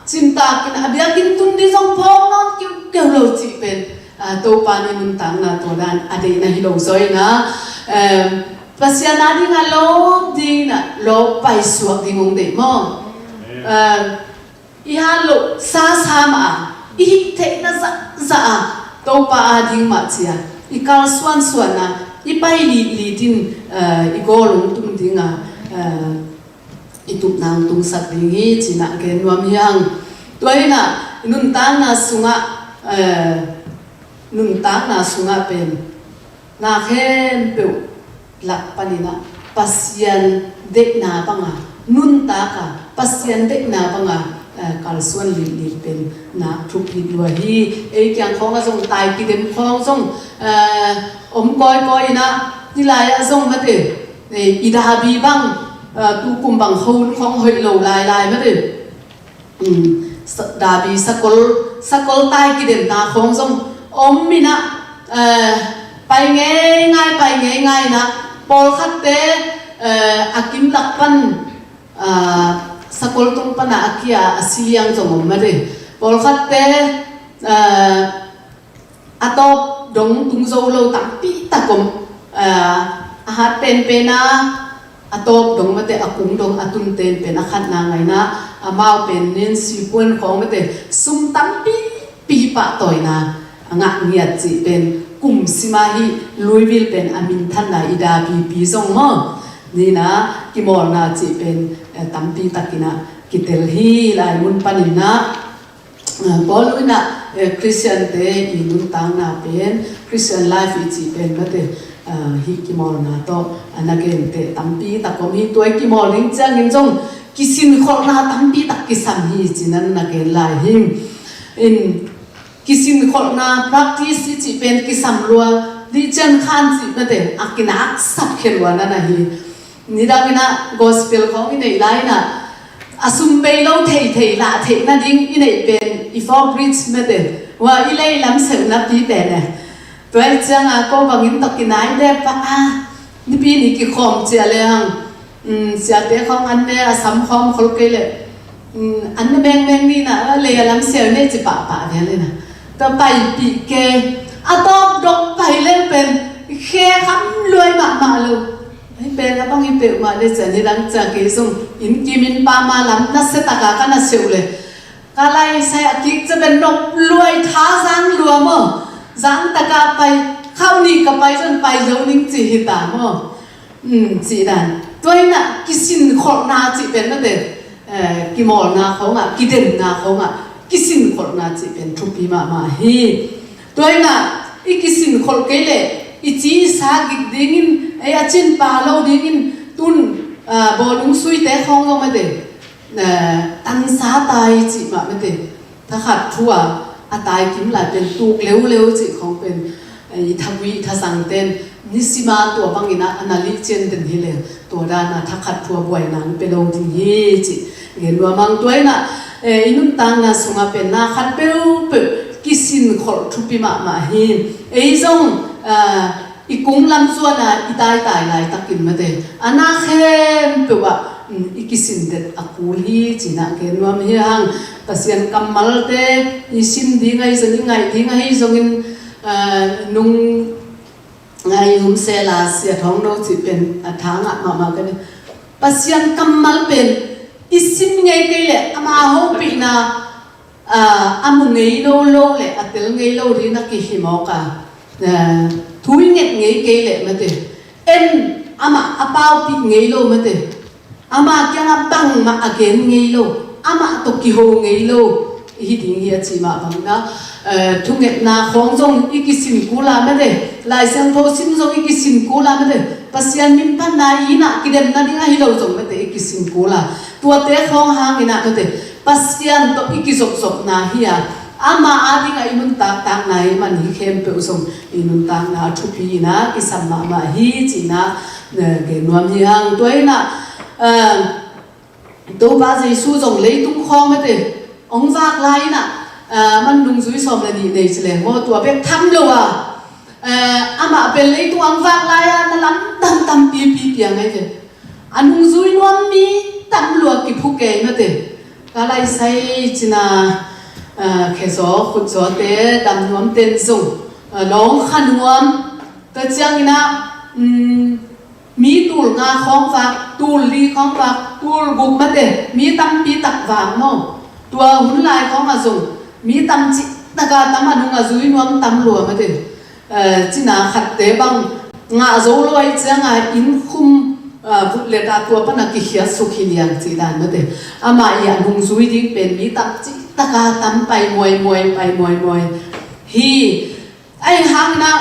cimtak in a, a biakinn tun dih zong phawk nawn kiukiu lo cih pen, ah, Topa in i nuntakna tua dan a deihna hi lo zaw in a, em, Pasian a ding a lawp ding in a, lawp paisuak ding hong deih maw? Em, i hat loh sasa mah a, i hih theihna zahzah a, Topa a ding mah ci a, i kalsuansuan a, i pai litlit in, eh, i gawl hong tung ding a, eh, i tupna hong tungsak ding hi ci in a gen nuam hi hang. Tua in a i nuntakna sungah, eh, nuntakna sungah pen na khempeuh lak panin a Pasian deihna banga nuntak a, Pasian deihna banga, eh, kalsuan litlit pen na thupi lua hi. Ei kiang khawng a zong tai kidem khawng zong, eh, om kawikawi in a, hi lai ah zong mate, eh, i dabi bang, eh, tukum bang khawng khawng hoih lo lailai mate. Um, sa-, dabi sakol, sakol tai kidemna khawng zong om in a, eh, pai ngeingai, pai ngeingai in a, pawlkhatte, eh, a kim lak pan, ah, sakol tung pan a a kia a si liang zong om mate. Pawlkhatte, eh, a tawp dong tung zo lo tampi tak om, ah, a hat penpen a, a tawp dong mate a kung dong a tun tenpen a khatna ngaina, amau pen nen sipuan khawng mate sum tampipi pahtawina a ngah ngiat cih pen kum sima hi Louisville pen a minthanna i dapipi zong maw? Nina kimawlna cih pen, eh, tampi takin a kitel hi lai mun panin a, ah, Paul in a, eh, Christian te i nuntakna pen, Christian life i cih pen mate, ah, hih kimawlna tawh a na gente tampi tak om hi. Tua i kimawl ding ciangin zong kisinkholhna tampi tak kisam hi ci-in a na gen lai hi. In kisinkholhna practice i cih pen kisam lua dih ciang khan cih mate a kinaksap khia lua na na hi. Nidang in a gospel khawng i neih lai in a, a sum bei lo theithei lah theih nading i neih pen i four bridge mate, hua i lei lam seuhna pi pen e. Tua i ciang a ko bangin tawh kinai le pah a, nipi ni kikhawm cia le hang, um, siate khawng an ne a sam khawm khol kei le, um, an ne mengmeng ni na, a lei a lam seu ne ci pahpah ve le na. Tua paipih ke, a tawp dok pai le pen khe kham luai mahmah lo. Hih pen a bang hi peuhmah le cian hi dang cia kei zong inn kim inn pam a lam nasia taka ka na seuh le ka lai sai a kik cia pen nop luai tha zang lua maw? Zang taka pai khau ni ka pai zon pai zo ning ci hi ta maw? Um, cih dan tua hi na kisinkholhna cih pen mate, eh, kimawlna khawngah, kidemna khawngah kisinkholhna cih pen thupi mahmah hi. Tua hi na i kisinkholh kei le i ci i sa gik dingin, ei a cin pa lo dingin tun, ah, bawlung suite khawng lo mate, ah, tansa tai cih mah mate, thakhat thu a a tai kim lai pen tuk leuleu cih khawng pen, eh, i thagui i thasang ten nisima tua bangin a na lih cian den hi le tua dan a thakhat thu a buaina hong pe lo ding hi cih gen lua mang. Tua hi na, eh, i nuntakna sungah pen na khat peuhpeuh kisinkholh thupi mahmah hi. Ei zong, ah, i kung lam zuan a i taitai laitakin mate a na khempeuh ah, um, i kisindet a kul hi ci-in a gen nuam hi hang. Pasian kammalte i sim ding ahi zong i ngaih ding ahi zongin, ah, nung ngai um sela sia thawng no cih pen a tha ngah mahmah ka ni. Pasian kammal pen I sim ngei kei leh ama hopihna, aa, a mu ngei lo lo le a tel ngei lo ding na kihi mawk a, aa, thu i nget ngei kei leh mate, en amah a paupih ngei lo mate, ama kiangah bangmah a gen ngei lo, amah tawh kiho ngei lo i hi ding hi a ci mah bangin ah, aa, thungetna khawng zong i kisin kul a mate, Lai Siangtho sim zong i kisin kul a mate, Pasian min phatna i innah kidem nading ahi lo zong mate i kisin kul a, tuate khawng hangin ah mate Pasian tawh i kizopzopna hi a, ama adingah i nuntaktakna hi man hi khempeuh zong i nuntakna a thupi in ah kisam mahmah hi ci-in ah, aa, gen nuam hi hang. Tua in ah, aa, Topa Jesu zong leitung khawng mate hong vak lai in ah, aa, man nungzui sawm le nih nei ci leng maw, tua bek tham lo a, aa, amah pen leitung hong vak lai-a na lamdang tampipi piang ahi ve. A nungzui nuam mi tam lua kiphu kei mate. Ka laisai cina, aa, khezaw khutzawte dam nuam ten zong, aa, lawng kha nuam. Tua ciangin ah, um, mi tul nga khawng vak, tul li khawng vak, tul guk mate, mi tampi tak vak maw. Tua hun lai khawng ah zong mi tam cihtaka tam a nung a zui nuam tam lua mate. Aa, cina khatte bang ngah zo lo ahih cianga inn khum, aa, vut leta tua pana kikhiat suk hi liang cih dan mate. Amah i a nungzui ding pen mi tam cihtaka tam pai muaimuai, pai muaimuai hi. Ahi hangin ah,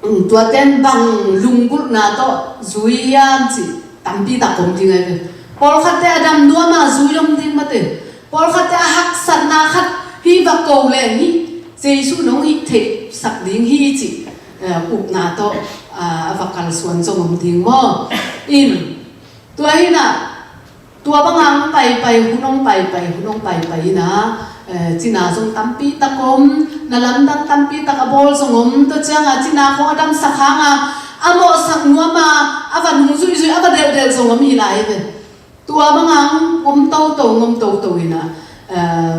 um, tuaten bang lunggulhna tawh zui hiam cih tampi tak om ding ahi ve. Pawlkhatte a dam nuam a zui om ding mate. Pawlkhatte a haksatna khat hi va ko leng hi, Jesu nong hih theihsak ding hi cih, eh, upna tawh, ah, a va kalsuan zong om ding maw? In, tua hi in ah, tua banga hong paipai, hun hong paipai, hun hong paipai in ah, eh, cina zong tampi tak om, na lamdang tampi tak a bawl zong om, tua cianga cina khawng a damsak hanga a mawhsak nuam a, a va nungzuihzuih, a va delhdelh zong om hi lai ve. Tua banga hong om toto, hong om toto in ah, eh,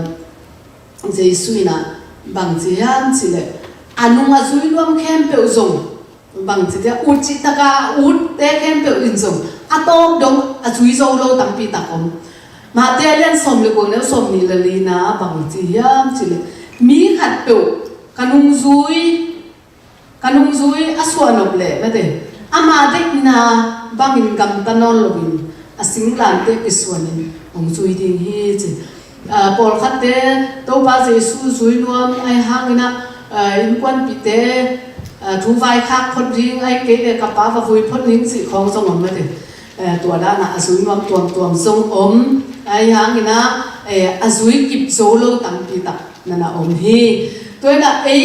Jesu in ah bang ci hiam cih leh, a nung a zui nuam khempeuh zong bang ci dia, ut cihtaka utte khempeuh in zong a tawp dong a zui zo lo tampi tak om. Matthai a lian sawm le kua, neu sawm nih le lina bang ci hiam cih leh, mi khatpeuh ka nungzui, ka nungzui a suahnop leh mate, ama deihna bangin gamta nawn loin a singlamteh kisuanin hong zui ding hi ci. Aa, pawlkhatte Topa Jesu zui nuam ahi hangin ah, aa, innkuanpihte, aa, thu vaikhak phot ding, ahih kei leh ka pa va vui phot ding cih khawng zong om mate. Aa, tua danah a zui nuam tuamtuam zong om ahi hangin ah, ee, a zui kip zo lo tampi tak nana om hi. Tua in ah ei,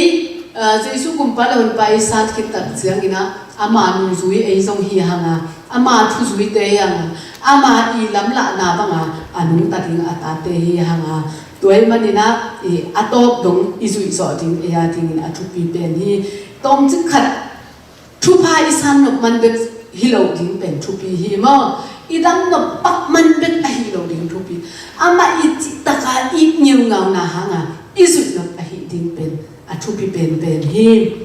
aa, Jesu Kumpa le Honpa i san khit tak ciangin ah ama nungzui ei zong hi hanga, ama thuzuite hi hanga, ama i lamlahna banga a nungta ding a tate hi hanga, tua ahih manin ah i a tawp dong i zuih zawh ding ei a dingin a thupi pen hi. Tawmcik khat, thupha i san nop man bek hi lo ding pen thupi hi maw? I dam nop pak man bek ahi lo ding thupi. Amah i cihtaka i ngiungauna hanga i zuih nop ahi ding pen a thupi penpen hi.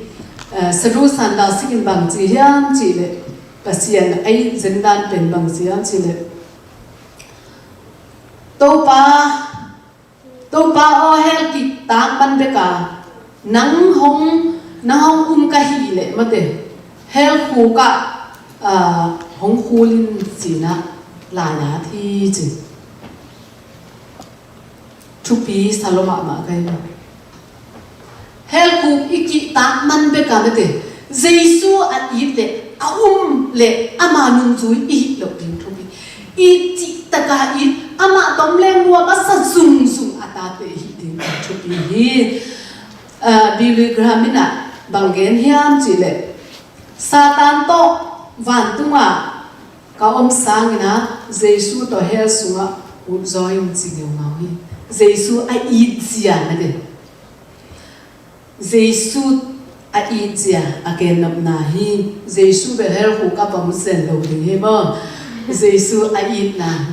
Eh, Sadhu Sundar Singh in bang ci hiam cih leh, Pasian a it zendan pen bang ci hiam cih leh, Topa, Topa aw, hell kiktak man bek a nang hong, nang hong um ka hih leh mate, hell khuk ah, aa, hong khul in ci-in ah lai at hi ci. Thupi sa lua mahmah ka hi. Hell khuk i kihtak man bek a mate, Jesu a it leh, a um leh, ama nungzui i hih loh ding thupi. I cihtaka it, amah tawh om leng nuam a sa zungzung a tate i hih ding thupi hi. Ah, Billy Graham in ah bang gen hiam cih leh, Satan tawh vantungah ka om sangin ah Jesu tawh hell sungah ut zaw ing ci ngeungau hi. Jesu a it zia na den. Jesu a it zia a gennopna hi. Jesu bel hell khuk ah va mu zen lo ding hi maw? Jesu a itna,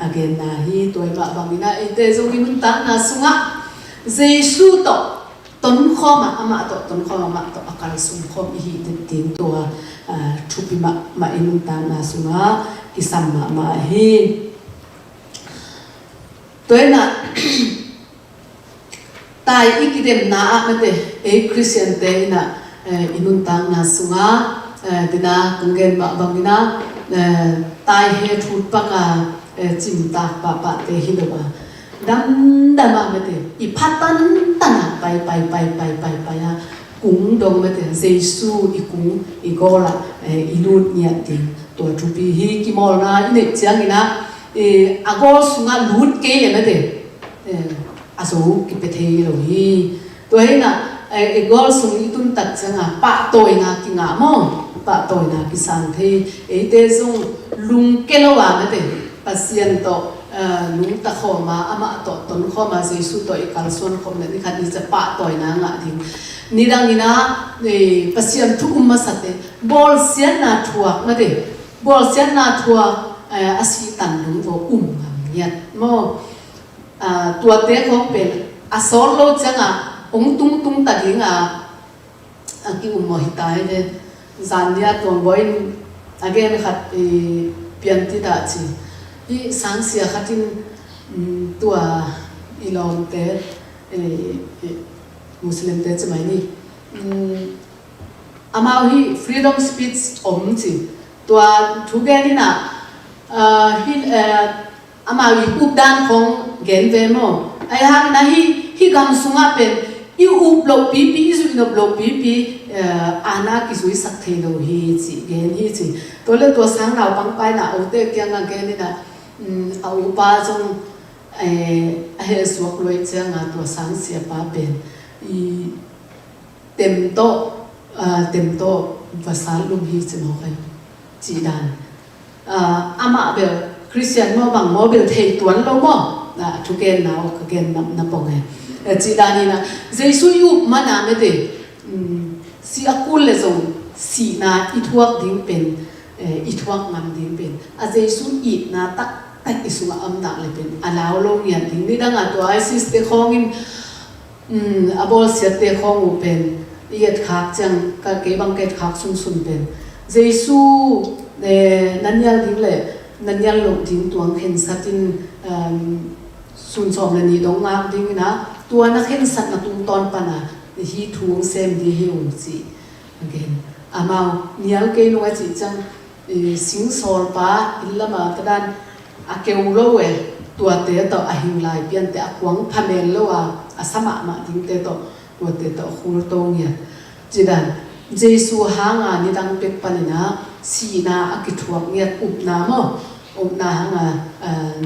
a genna hi. Tua mah bangin ah eite zong i nuntakna sungah Jesu tawh tonkhawm a, amah tawh tonkhawm, amah tawh a kalsuan khawm i hih ding tua, ah, thupi mahmah i nuntakna sungah kisam mahmah hi. Tua inah, tai i kidemna ah mate, ei Khristiante inah, eh, i nuntakna sungah, eh, tina kong gen mah bangin ah, eh, tai he thut paka, eh, cimtak pahpahte hi lo a, damdam ah mate, i pha tantan ah pai, pai, pai, pai, pai, pai a, kung dong mate, Jesu i kung i gawl ah, eh, i lut ngiat ding tua thupi hi. Kimawlna i neih ciangin ah, eh, a gawl sungah lut kei le mate, eh, a zo kipia thei lo hi. Tua hi inah, eh, i gawl sung i tun tak ciangah pahtawina kingah maw, pahtawina kisang thei. Eite zong lungke lo a mate, Pasian tawh, eh, lungta khawm a, amah tawh ton khawm a, Jesu tawh i kalsuan khawm le ni khat ni ciang pahtawina ngah ding. Nidang inah, eh, Pasian thu um masate, bawlsiatna thuak mate, bawlsiatna thuak, eh, a sihtan lung vaw um ngam ngiat maw. Ah, tuate khawng pen a sawt lo ciangah hong tungtung ta dingah a ki-um maw hi ta hi ve. Zan nia tuang bawi in a gen khat, eh, piantit ah ci. Hih sangsia khat in, mm, tua i lawmte, eh, eh, Muslimte ci mai ni. Mm, amau hi freedom speech om ci. Tua thugen inah, ah, hi, eh, amau i updan khawng gen ve maw. Ahi hangin ah hih, hih gam sungah pen i up loh pipi, i zuih nop loh pipi, eh, aana kizuisak thei lo hi ci, gen hi ci. Tua le tua sang naupangpa inah ote kiangah gen inah, mm, a upa zong, eh, a hehsuak luai ciangah tua sangsiapa pen i tem tawh, ah, tem tawh va sat lum hi ci maw kai, cih dan. Ah, amah bel Khristian maw bang maw bel thei tuan lo maw. Ah, thugenna aw ka gen na, na pong e. Eh, cih dan inah Jesu i up mana mate, mm, si a kul le zong sihna i thuak ding pen, eh, i thuak ngam ding pen a Jesu itna taktak i sungah om nak le pen a lau lo ngiat ding. Nidangah tua ISIS te khawng in, um, a bawlsiatte khawng uh pen i etkhak ciang, ka, kei bang ka etkhak sunsun pen Jesu, eh, na nial ding le na nial loh ding tuang khensat in, um, sun sawm le nih dong ngak ding inah tua na khensatna tungtawn pana hih thu hong sem ding hi ung ci. Again, amau nial kei nung a cih ciang, eh, singsawlpa inn lama ka dan a keu lo e, tuate tawh a hing lai piante a kuang phamel lo a, a sa mahmah dingte tawh, tuate tawh khulto ngiat. Cidan, Jesu hanga nidang pek paninah sihna a kithuak ngiat upna maw, upna hanga, eh,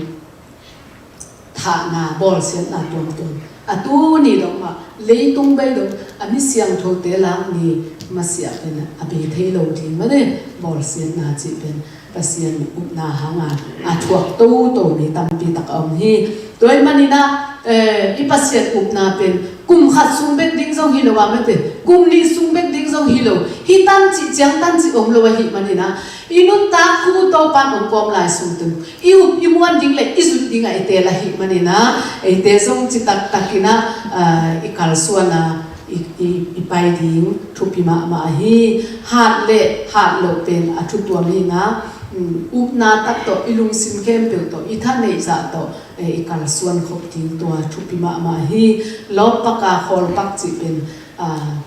thahna, bawlsiatna tuamtuam. A tuni dong mah, leitung bei dong, a mi siangthote lak ni masiah pen a bei thei lo ding mah ne, bawlsiatna cih pen Pasian upna hanga a thuak toto mi tampi tak a om hi. Tua ahih maninah, eh, i Pasian upna pen kum khat sung bek ding zong hi lo a mate, kum nih sung bek ding zong hi lo. Hih tan cih ciang tan cih om lo ahih maninah, i nuntak khu Topan ong kawm lai sung tung i up i muan ding le i zuih dingah i teel ahih maninah, eite zong citak takinah, ah, i kalsuan a, i, i, i pai ding thupi mahmah hi. Hat le hat loh pen a thutuam hinah, um, upna tak tawh, i lungsim khempeuh tawh, i thaneih zah tawh, eh, i kalsuan khop ding tua thupi mahmah hi. Lawp paka khawl pak cih pen, ah,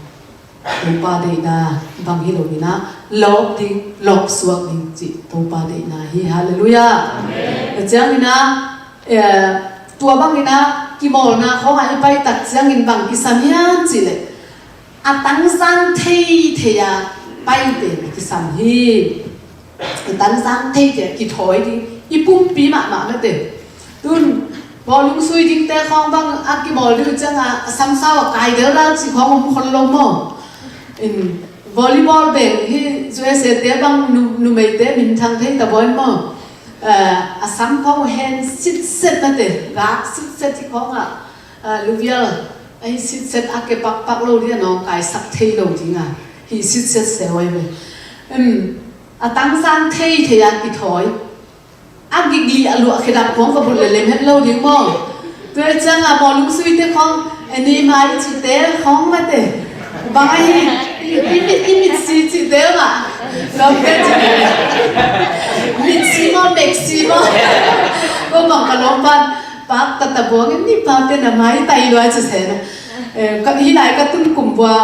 Topa deihna bang hi lo inah, lawp ding, lawp suak ding cih Topa deihna hi. Halleluiah. Amen. Tua cianginah, eh, tua banginah kimawlna khawngah i paitak ciangin bang kisam hiam cihleh, a tangzang theithei a paite kisam hi. I tangzang theithei a kithawi ding, i pumpi mahmah mate. Tun bawlung sui dingte khawng bang a kibawl ding uh ciangah a samsau a kai delral cih khawng om khol lo maw? In volleyball beng hi, U S A te bang nu, numeite minthang thei ta bawi maw? Eh, a sam khawng uh hen sitset mate, gak sitset hi khawngah, eh, luvial ahi sitset a ke pakpak lo ding a nawngkaisak thei lo ding a, hi sitset se wai ve. Em, a tangzang theithei a kithawi. A gigli a luah khedap khawng ka bul le lem het lo ding maw? Tua ciangah bawlung suite khawng, eh, ni mai cihte khawng mate. Bang ahi, i, i, i, i mitsi cihte mah. Lawmte cihte. Mitsi maw, meksi maw? Ko bang ka lawmpan. Pak tata buang in ni pa pen a mai tai lua ci se na. Eh, ka hi lai ka tun kum bua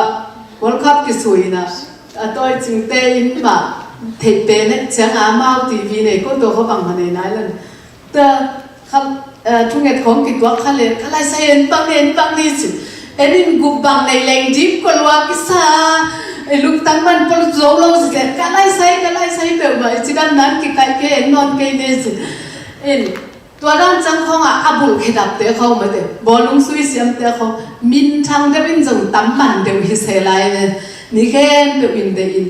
World Cup kisui na. A toi cing te in ma thei pe ne ciang a mau T V nei ko to ko bang ma nei nai lan. Ta kha, eh, thunget khong kituak kha le, kha lai sai en bang en bang ni ci. En in gup bang nei leng dip ko lua kisa. Eh, luk tang man pol zo lo ci se. Kha lai sai, kha lai sai pe ba ci dan nan ki kai ke en non ke ne ci. En Tua dan ciang khawngah a bulh khedapte khawng mate, bawlung sui siamte khawng minthang deuh in zong tam man deuh hi se lai ve. Ni khempeuh in deih in,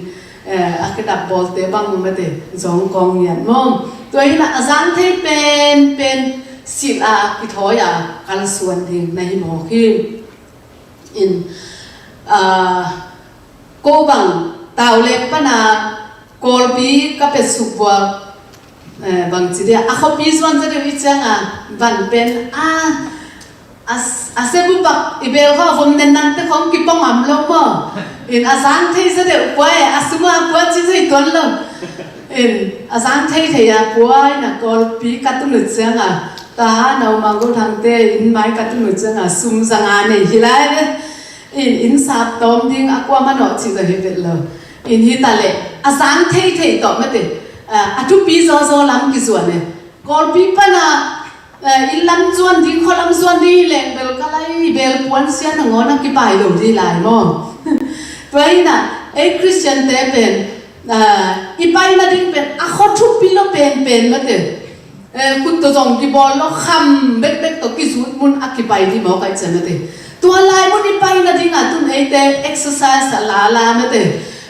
eh, a khedap bawlte bang mate zong kawng ngiat maw? Tua in a zang thei penpen silh a kithawi a kalsuan ding na hi mawk hi. In, ah, ko bang taulek pana Kawlpi ka petsuk buak, eh, bangci dia a khuapi zuan za deuh i cianga van pen a, a, a sebupak i bel kho a vom nennan te khong kipong am lo maw? In a zang thei za deuh kua e, a suma kua ci zai tuan lo. In a zang thei thei a kua in a Kawlpi ka tun uh cianga ta nau manggo thangte in mai ka tun uh cianga sum zanga nei hi lai ve. In, in sap tawm ding a kua manawh cih zong hi vet lo. In hi ta leh a zang thei thei tawh mate, a, a thupi zaw zaw lam kizuan e. Kawlpi pana, a, inn lam zuan ding, khualam zuan ding hi leng bel ka lai bel puan sia nangawn a kipai lo dih lai maw? Tua ina ei Khristian te pen, a, i paina ding pen a khua thupi lo pen pen mate. Eh, khut tawh zong kibawl lo kham bekbek tawh kizut mun a kipai dih mawk ai cian a te. Tua lai mun i paina dingah tun eite exercise a lala mate.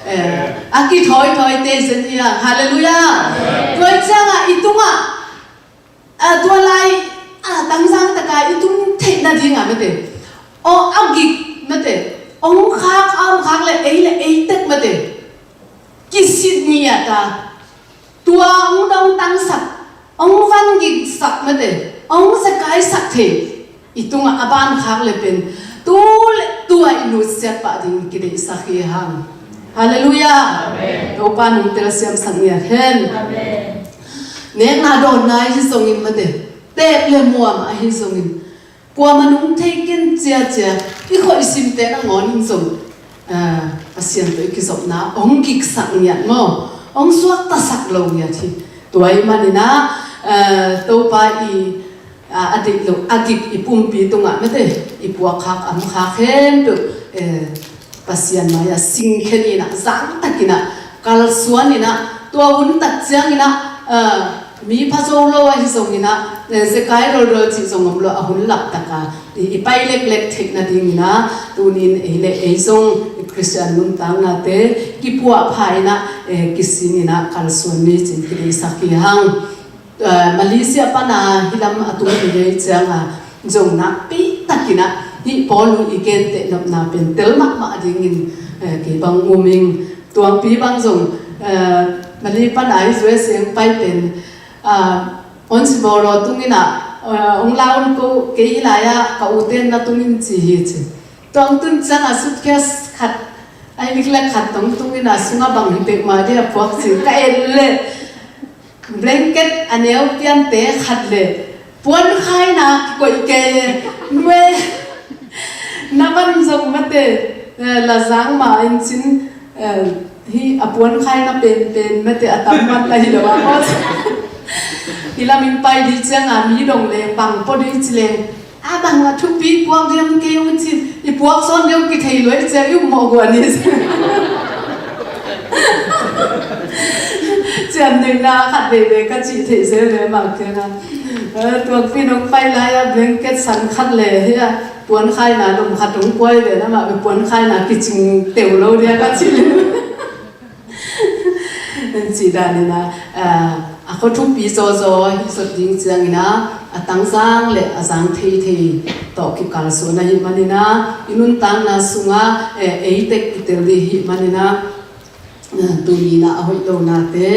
Eh, a kithawithawi te zen hi a. Halleluiah. Tua i ciangah i tungah, ah, tua lai, ah, tangzang taka i tung theihna dingah mate. Aw a gik mate. Ong khak a om khak le ei le ei tek mate. Kisit ngiat a. Tua ong dong tangsak, ong van giksak mate, ong zekai sak thei. I tungah a ban khak le pen tu le tua i nutsiat pah ding kideihsak hi hang. Halleluiah. Amen. Topa nung telsiam sak ngiat hen. Amen. Nekna dawnna ahi zongin mate, teep le muam ahi zongin, kuamah nung thei ken ciacia i khuah i simte nangawn in zong, ah, Pasian tawh i kizopna hong giksak ngiat maw? Hong suaktasak lo ngiat hi. Tua ahih maninah, ah, Topa i, ah, a deih loh a gik i pumpi tungah mate i puakkhak amkhak khempeuh, eh, Pasian mai-ah singkhen inah, zangtak inah, kalsuan inah, tua hun tak ciang inah, ah, mi pha zo lo ahi zong inah, eh, zekai doldol cih zong om lo a hun laptak a i, i pai leklek theihna ding inah, tunin ei le ei zong Khristian nuntaknate kipuah pha inah, eh, kisin inah kalsuan ni cin kideihsak hi hang. Eh, Malaysia pana hih lam a tung hi lei cianga zong nakpi takinah hih Paul i genteh nopna pen tel mahmah dingin, eh, kei bang um ing. Tuangpi bang zong, eh, Malay pana hi U S A pai pen, ah, on siboro tunginah, eh, ong la on ko kei lai-ah ka uten na tungin ci hi ci. Tuang tun ciangah suitcase khat ai liklak khat tong tunginah sungah bang hi pek ma dia puak ci ka en leh. Blanket a neu piante khat le puan khaina kikoih kei e. Nue na van zong mate, eh, la zang ma in cin, eh, hi a puan khaina penpen mate a tam man la hi lo a maw. Hi lamin pai di cianga mi dong leng bang pawh di ci leng A bang a thupi puak diam kei uh ci, i puak sawn deuh kithei luai cia i um mawh guan hi. Cian neihna khat veve ka cih theih zel ve mah kianga. Eh, tuakpi nong pai lai a blanket san khat le hi a puan khaina lum khat hong kuai ve na mah ve puan khaina kicing teu lo dia ka cih le. Cih danin a, a, a khua thupi zawzaw hi zot ding ciangin a, a tangzang le a zang theithei tawh kikalsuan ahih manin a, i nuntakna sungah, eh, eitek i tel ding ahih manin a, eh, tuni in a a hoih lonate,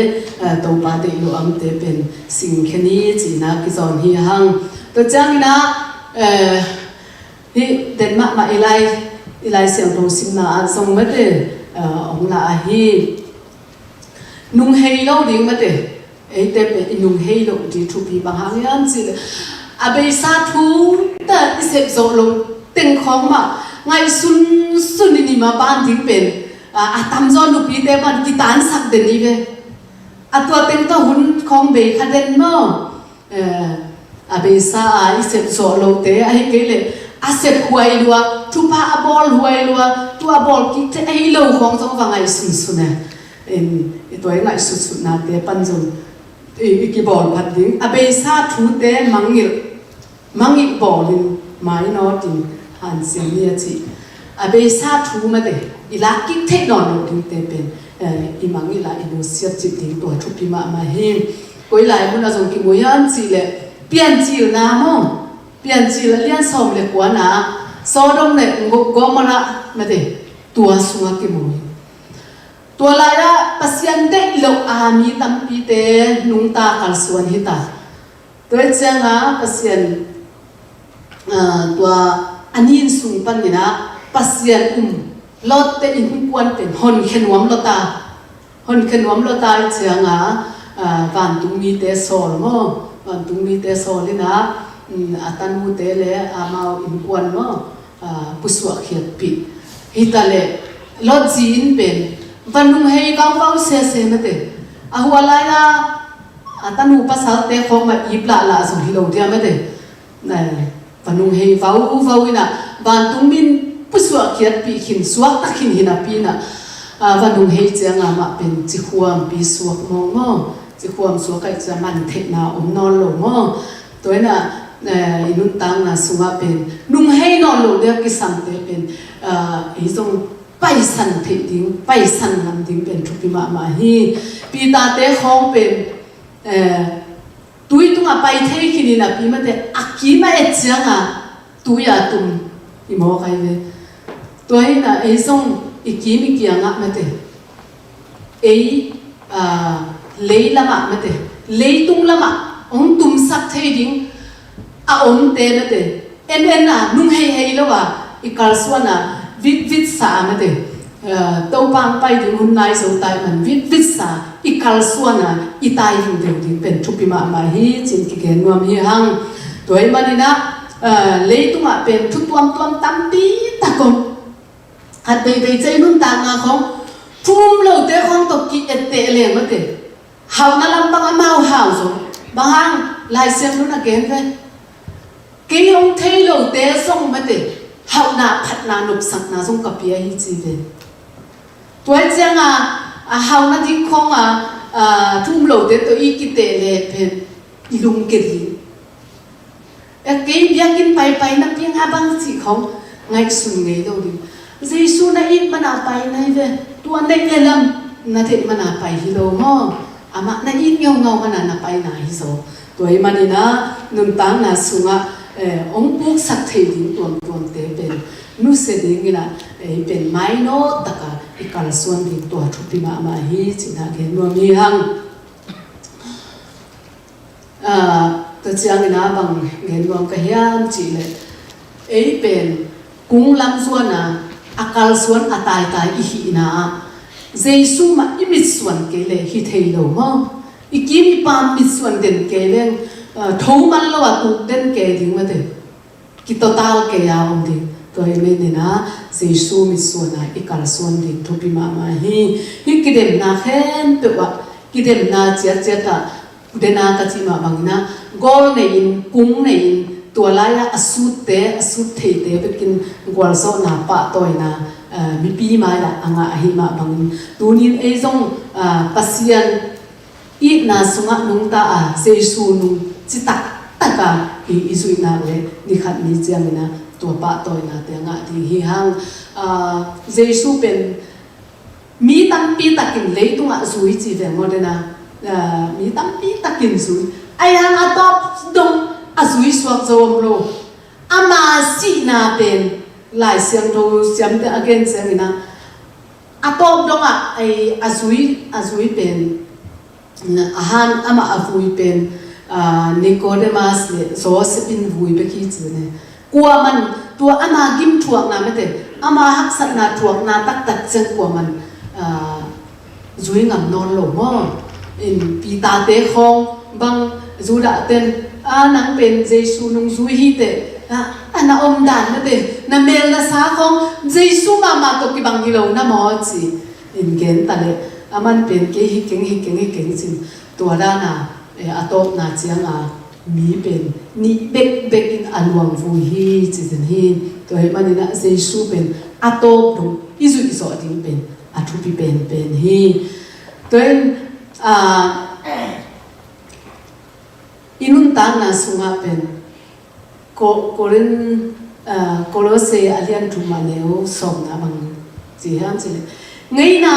eh, Topa deih lo amte pen singkhen hi ci-in a kizawn hi hang. Tua ciangin a, eh, Hih den mahmah i Lai, i Lai Siangtho simna ah zong mate, ah, hong la ahi. Nung hei lo ding mate, eite pen i nung hei lo ding thupi bang hang hiam cih leh, A beisa thu ta i sep zawh lo teng khawng mah ngaihsun sun in i ma ban ding pen, a, a tamzaw nupite pan kitansak den i ve. A tua teng tawh hun khawng bei kha den maw? Eh, a beisa a i sep zawh lote ahi kei leh a sep huai lua, thupha a bawl huai lua, tua a bawl kik thei ahi lo khawng zong va ngaihsun sun e. In, i tua i ngaihsut sutnate pan zong i, i kibawl phat ding. A beisa thute mangngilh, mangngilh bawlin mainawtin hanciam ni a cih. A beisa thu mate i lak kik theih nawn lo dingte pen, eh, i mangngilh a i nusiat cip ding tua thupi mahmah hi. Koi lai mun a zong kimu hiam cih leh Piancilna maw? Piancil a lian sawm le kuana Sodom le Go-, Gomorrah mate tua sungah kimu hi. Tua lai-ah Pasian deih loh a mi tampite nungta kalsuan hi ta. Tua hi cianga Pasian, ah, tua a nin sung panin ah Pasian um Lot te innkuan pen honkhia nuam lo ta. Honkhia nuam lo ta hi cianga, ah, vantung mite sawl maw? Vantung mite sawl in ah, um, a tanute le amau innkuan maw? Ah, pusuahkhiatpih. Hi ta leh Lot zi in pen va nunghei vauvau sese mate. A hua lai-a a tanu pasalte khawng mah ip lahlah zong hi lo dia mate. Eh, va nunghei vauvau in ah vantung min pusuahkhiatpih khin, suakta khin hi napi in ah, ah, va nunghei cianga mah pen cikhuampi suak mawngmawng. Cikhuam suak ahih ciang man theihna om nawn lo maw? Tua in ah, eh, i nuntakna sungah pen nunghei nawn lo dia kisamte pen, ah, i zong paisan theih ding, paisan ngam ding pen thupi mahmah hi. Peter-te khawng pen, eh, tui tungah pai thei khin hi napi mate a kim a et cianga tui a tum hi mawk ahi ve. Tua hi in ah ei zong i kim i kiangah mate ei, ah, lei lamah mate, leitung lamah hong tumsak thei ding a omte mate, en en a nung heihei lo a i kalsuan a vitvitsa a mate, eh, Topa hong pai ding hun nai zo tai man vitvitsa i kalsuan a i tai dingdeu ding pen thupi mahmah hi ci-in kigen nuam hi hang. Tua ahih manin ah, eh, leitungah pen thu tuamtuam tampi tak om. Khat veivei ciang i nuntakna khawng thu um lote khawng tawh ki-etteh leng mate hauhna lampang amau hau zo. Bang hang? Lai Siangtho in a gen ve. Kei hong thei lote zong mate hauhna, phatna, nopsakna zong ka pia hi ci ve. Tua hi cianga, a, hauhna ding khawng a, a, thu um lote tawh i kiteh leh pen i lungkia ding. E, kei biakinn paipai napi a bang cih khawng ngaihsun ngei lo ding. Jesu na it mana pai na hi ve. Tua neih le lam na theih mana pai hi lo maw? Amah na it ngeungau mana na pai na hi zaw. Tua ahih manin ah nuntakna sungah, eh, hong puksak thei ding tuamtuamte pen nusia dingin ah, eh, ei pen mainawt taka i kalsuan ding tua thupi mahmah hi ci-in ah gen nuam hi hang. Ah, tua ciangin ah bang gen nuam ka hiam cih leh ei pen kung lam zuan a, a kalsuan a taitai i hihna ah Jesu mah i mitsuan kei leh hi thei lo maw? I kim i pam mitsuan den kei leng, ah, tho man lo a tuk den kei ding mate. Kitotal kei a om ding. Tua ahih manin ah Jesu mitsuan a i kalsuan ding thupi mahmah hi. Hih kidemna khempeuh ah, kidemna ciatciat ah, den a ka cih mah bangin ah, gawl nei-in, kung nei-in, tua lai-ah a sutte, a sut theite bekin gualzawhna, pahtawina, eh, mipi mai-ah a ngah ahih mah bangin, tuni-in ei zong, ah, Pasian itna sungah nungta a, Jesu nung citak taka i, i zuih nak leh ni khat ni ciangin ah tua pahtawinate a ngah ding hi hang. Ah, Jesu pen mi tampi takin leitungah zui ci ve maw den a, ah, mi tampi takin zui. Ahi hang a tawp dong a zui suak zo om lo. Ama sihna pen Lai Siangtho siamte a gen ciangin ah a tawp dongah, ei, a zui, a zui pen, a han amah a vui pen, ah, Nicodemus le Joseph in vui bek hi ci ne. Kuaman tua ama gimthuakna mate, ama haksatna thuakna taktak ciang kuaman, ah, zui ngam nawn lo maw? In Peter-te khawng bang Judah ten, A, nang pen Jesu nungzui hi teh, a, a na omdan na teh, na mel na sa khong Jesu mahmah tawh kibang hi lo na maw ci in gen ta leh, aman pen kei hi keng, hi keng, hi keng cin, tua dana, eh, a tawpna cianga mi pen nih bekbek in a luangvui hi ci zin hi. Tua hi maninah Jesu pen a tawp dong i zuih zawh ding pen a thupi penpen hi. Tua in, a, i nuntakna sungah pen Ko-, Korin, ah, Kolose a lian thum a neu sawmna bang ci hiam cih leh, ngeina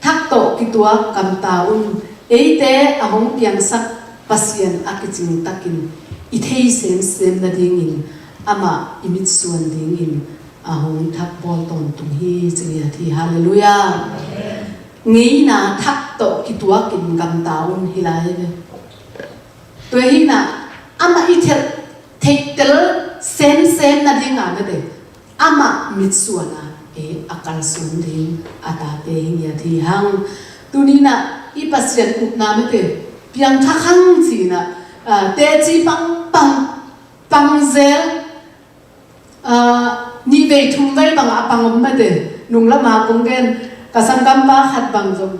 thak tawh kituak gamta un, eite a hong piangsak Pasian a kicing takin i thei semsem nadingin amah i mitsuan dingin a hong thak bawl tawntung hi ci ngiat hi. Halleluiah. Ngeina thak tawh kituakin gamta un hi lai ve. Tua hinah amah i theih, theihtel semsem nadinga mete amah mitsuana, eh, a kalsuan ding a tate hi ngiat hi hang. Tuninah i Pasian upna mete piangthak hang cinah, ah, teci pangpang pangzel, ah, nih vei thum vei bangah a pang om mete. Nung lama kong gen ka sanggampa khat bang zong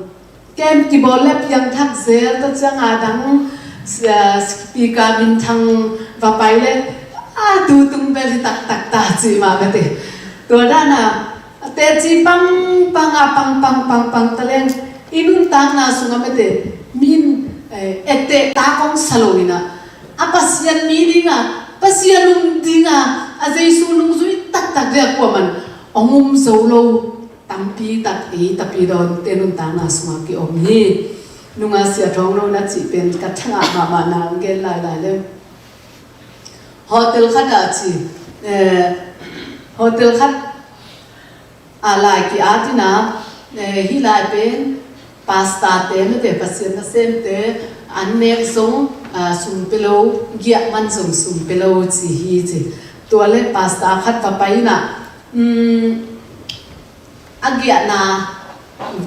kem kibawl le piangthak zel, tua cianga dang, ah, speaker minthang va pai le, a, tutung bel hi taktak ta ci mah mete. Tua dana teci pangpang a pangpang pangpang taleng i nuntakna sunga mete min, eh, etteh ta kong sa lo inah a Pasian mi dinga, Pasian um dinga, a Jesu nungzui taktak dia kuaman hong um zo lo tampi tak ei tapidawnte nuntakna sungah ki-om hi. Nunga sia thawng lo na cih pen ka thangah mahmah na hong gen lailai le. Hotel khat ah ci, eh, hotel khat a lai ki-at ina, eh, hih lai pen pastorte mete Pasian nasemte an nek zong, ah, sum pe lo, giah man zong sum pe lo ci hi ci. Tua le pastor khat va pai ina, um, a giahna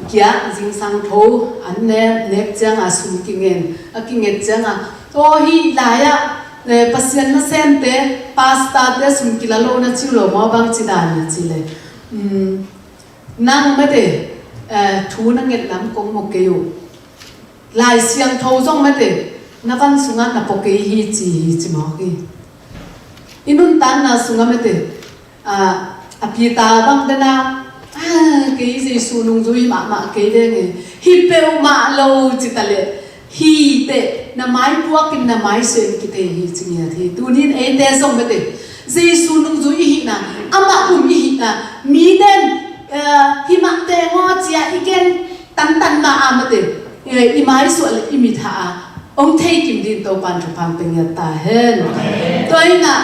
giah zingsang tho an nek, nek cianga sum kingen, a kinget cianga, aw hih lai-ah, eh, Pasian nasemte pastorte sum kila lo na ci uh lo maw, bang ci dan na ci le. Um, nang mete, eh, thu na nget lam kong mu kei uh. Lai Siangtho zong mete na van sungah na pua kei hi ci hi ci mawk hi. I nuntakna sungah mete, ah, a Peter bang dena, ah, kei Jesu nungzui mahmah kei veng e, hi peuhmah lo ci ta le. Hi teh na mai puakin na mai sem kithei hi ci ngiat hi. Tunin eite zong mete Jesu nungzui i hihna, amah um i hihna, miten, eh, hi mah teng aw cia i gen tantan mah a mete, eh, i maisuah le i mitha a hong thei kim din Topan thupha pia ngiat ta hen. Tua inah,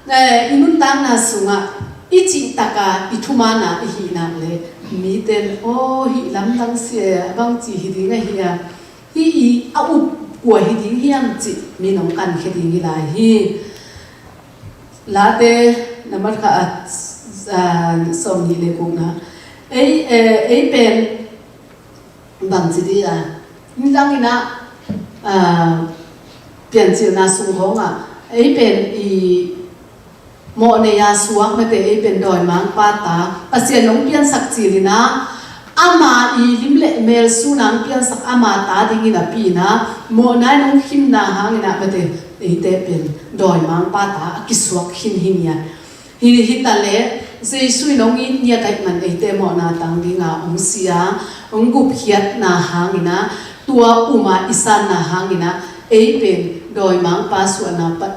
eh, i nuntakna sungah i cihtaka i thumaana i hihnak le miten aw hih lamdang sia bangci hi ding ahi a, hih i a up kua hi ding hiam cih mi nong kankhia ding hi lai hi. Late na mat kha a, a, sawm nih le gukna. Ei, eh, ei pen bangci di a, nidang inah, a, piancilna sung khawngah ei pen i mawhnei a suak mete ei pen dawimangpa ta, Pasian nong piansak cilinah ama i lim le mel suna hong piansak ama ta dingin a pi inah mawhna in hong khimna hanginah mete eite pen dawimangpa ta a kisuak khin hi ngiat. Hi, hi ta le Jesu in hong it ngiat ahih man eite mawhna tang dinga hong si a, hong gupkhiatna hanginah, tua uma i sanna hanginah ei pen dawimangpa suahna pa,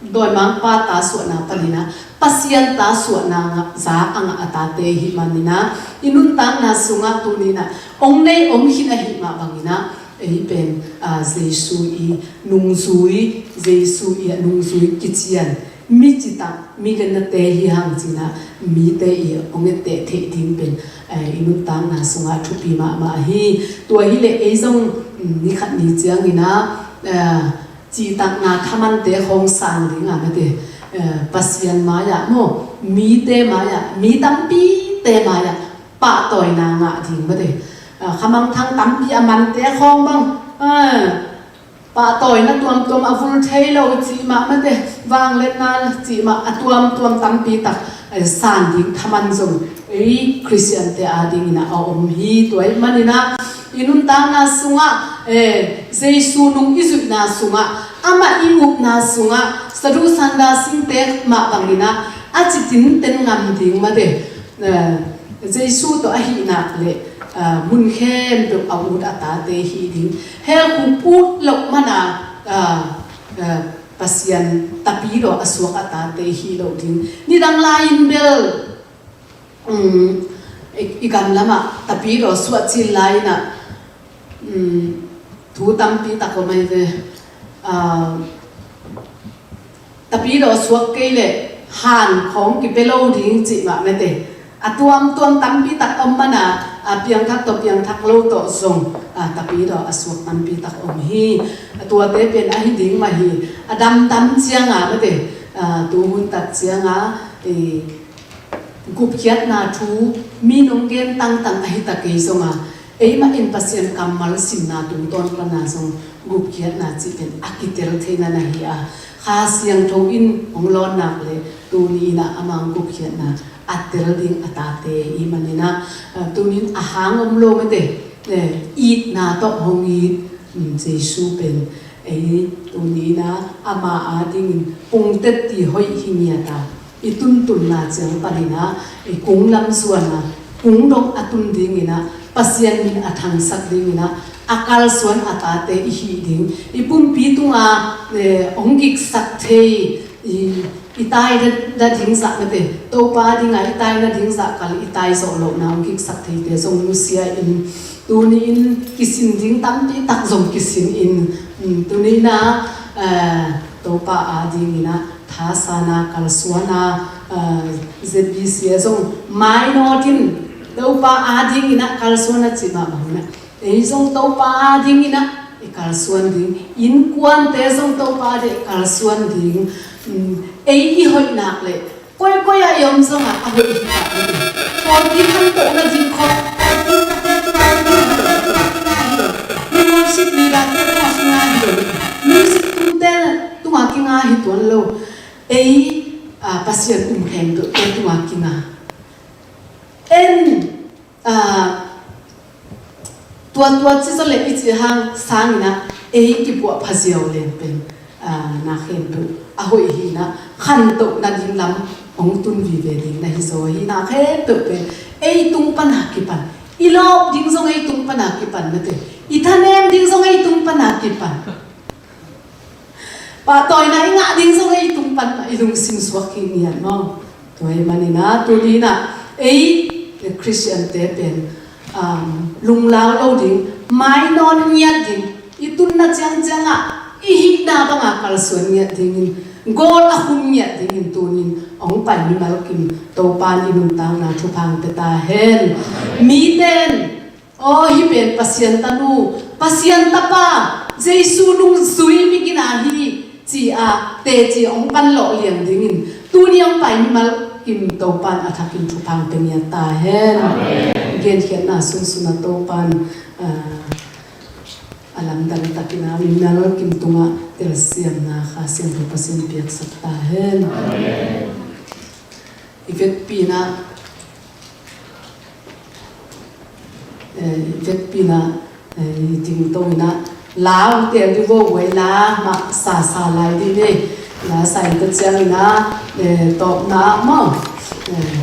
dawimangpa ta suahna paninah Pasian ta suahna ngah, za a ngah a tate hi maninah i nuntakna sungah tuninah hong nei om khin ahih mah banginah ei pen, a, Jesu i nungzui, Jesu i a nungzui kician mi citak, mi gennate hi hang cinah mite i hong etteh theih ding pen, eh, i nuntakna sungah thupi mahmah hi. Tua hileh ei zong, mm, ni khat ni cianginah, eh, cihtakna thamante khawng sang dingah mete, eh, Pasian mai-ah maw, mite mai-ah, mi tampite mai-ah pahtawina ngah ding mete, eh, khamangthang tampi a mante khawng bang, eh, pahtawina tuamtuam a vul thei lo cih mah mate, vangliatna cih mah a tuamtuam tampi tak, eh, san ding thaman zong ei Khristiante adingin ah a om hi. Tua ahih manin ah i nuntakna sungah, eh, Jesu nung i zuihna sungah, amah i upna sungah, Sadhu Sundar Singh te mah bangin ah a citinten ngam ding mate, eh, Jesu tawh ahih nak leh, eh, mun khempeuh a ut a tate hih ding. Hell khuk ut loh man a, eh, eh, Pasian tapidaw a suak a tate hih loh ding. Nidang lai-in bel, um, i, i gam lamah tapidaw suah cil lai-in ah, um, thu tampi tak om ahi ve. Ah, tapidaw suak kei leh han khawng kipia lo ding cih mah mate. A tuamtuam tampi tak om man a, a piangthak tawh piangthak lo tawh zong, a, tapidaw a suak tampi tak om hi. A tuate pen ahi ding mah hi. A damdam ciang a mate, a, tuhun tak ciang a, e, gupkhiatna thu mi nong gen tangtang ahi ta kei zong a, eimah in Pasian kammal simna tungtawn pan a zong gupkhiatna cih pen a kitel theihna na hi a, Kha Siangtho in hong lawn nak leh tuni in ah amah gupkhiatna a tel ding a tate i hih manin ah, a, tuni in a hang om lo mate, eh, itna tawh hong it, um, Jesu pen, ei, tuni in ah ama adingin pungtet ti hoih hi ngiat a, i tuntunna ciang panin ah, i kung lam zuan a, kung dong a tun dingin ah, Pasian min a thangsak dingin ah, a kalsuan a tate i hih ding. I pumpi tunga, eh, hong giksak thei, i, i taina ding zah mate, Topa dinga i taina ding zah kal i tai zawh lohna hong giksak theite zong nusia in, tuni in kisin ding tampi tak zong kisin in, um, tuni in ah, eh, Topa adingin ah, thasan a, kalsuan a, a, Z B C a zong mainawt in, Topa adingin ah kalsuan a cih mah bangin ah, ei zong Topa adingin ah i kalsuan ding, innkuante zong Topa ading i kalsuan ding. Um, ei i hoih nak leh koikoi ah i om zong ah a hoih hi ta. Pawlpi khantohna ding khawng, pawlpi khantohna ding khawng, worship leader te tungah kinga hi lo, music tungte tungah kinga hi tuan lo. Ei, a, Pasian um khempeuhte tungah kinga. En, a, tua, tua ci zaw leh i cih hang sangin ah ei kipuah pha ziau leng pen, a, na khempeuh a hoih hi in ah khantohna ding lam hong tun vive ding na hi zaw hi. Na khempeuh pen ei tung pan a kipan. I lawp ding zong ei tung pan a kipan mate. I thanem ding zong ei tung pan a kipan. Pahtawina i ngah ding zong ei tung pan mah i lungsim suak hi ngiat maw. Tua ahih manin ah tuni in ah ei Khristiante pen, um, lunglau lo ding, mainawt ngiat ding, i tunna ciangciang ah i hihna banga kalsuan ngiat dingin, gawl a khum ngiat dingin tuni in hong pai mimal kim Topa in i nuntakna thupha hong pia ta hen. Mite in, aw, hih pen Pasian tanu, Pasian tapa, Jesu nungzui migina hi, ci-a teci hong pan lawh liang dingin tuni hong pai mimal kim Topa in a thakin thupha hong pia ngiat ta hen. Amen. Genkhiatna sunsun ah Topa in, ah, a lamdang takin ah mimal kim tungah telsiamna Kha Siangtho Pasian piaksak ta hen. Amen. I vekpi in ah, eh, i vekpi in ah, eh, i tingto in ah, la hong teel dih vo guai, la mah sasa lai dih ni. La sa in tua ciangin ah, eh, tawpna ah maw, eh,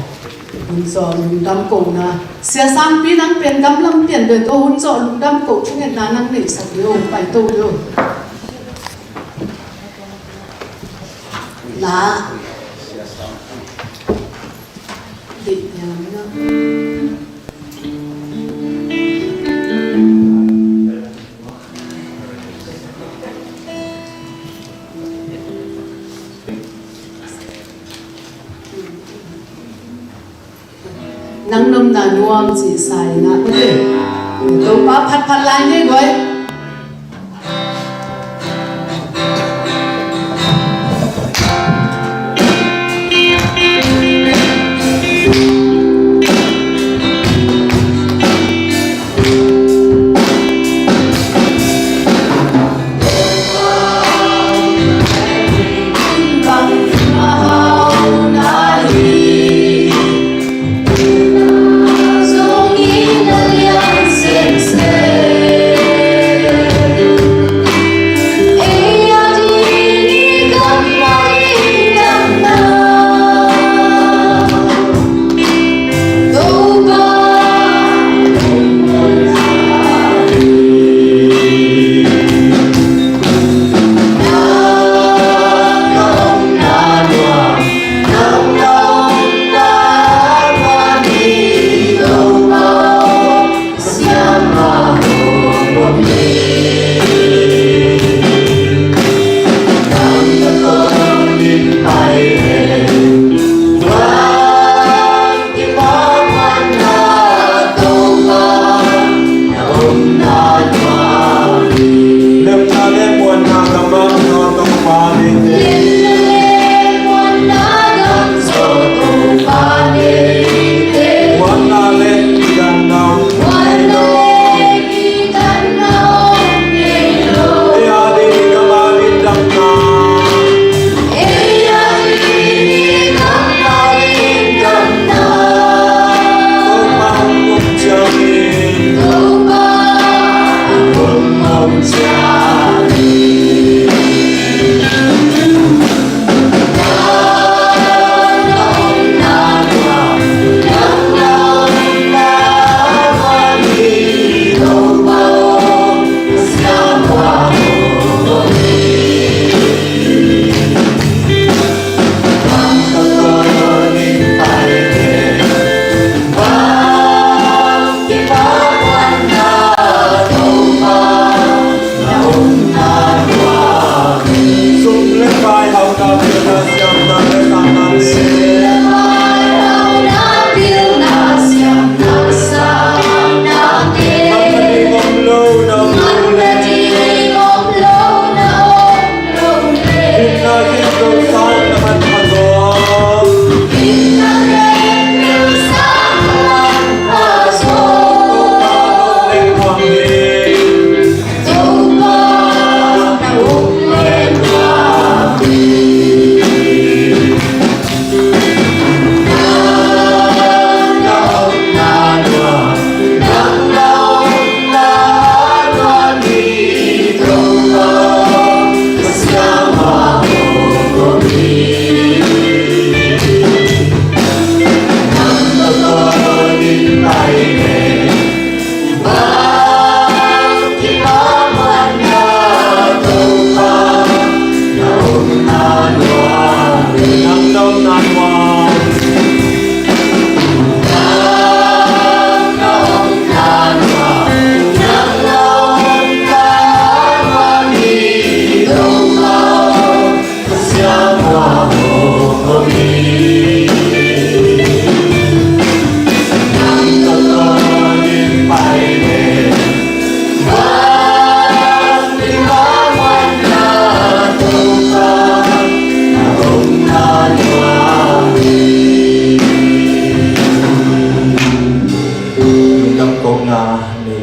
hun zawh lungdam kohna. Sia Sangpi nang pen gamlam pian ve, tua hun zawh lungdam koh thungetna nang neihsak dih o, paito dih o. La. Nang nopna nuam cih sa in ah, Topa phatphat lai ni guai.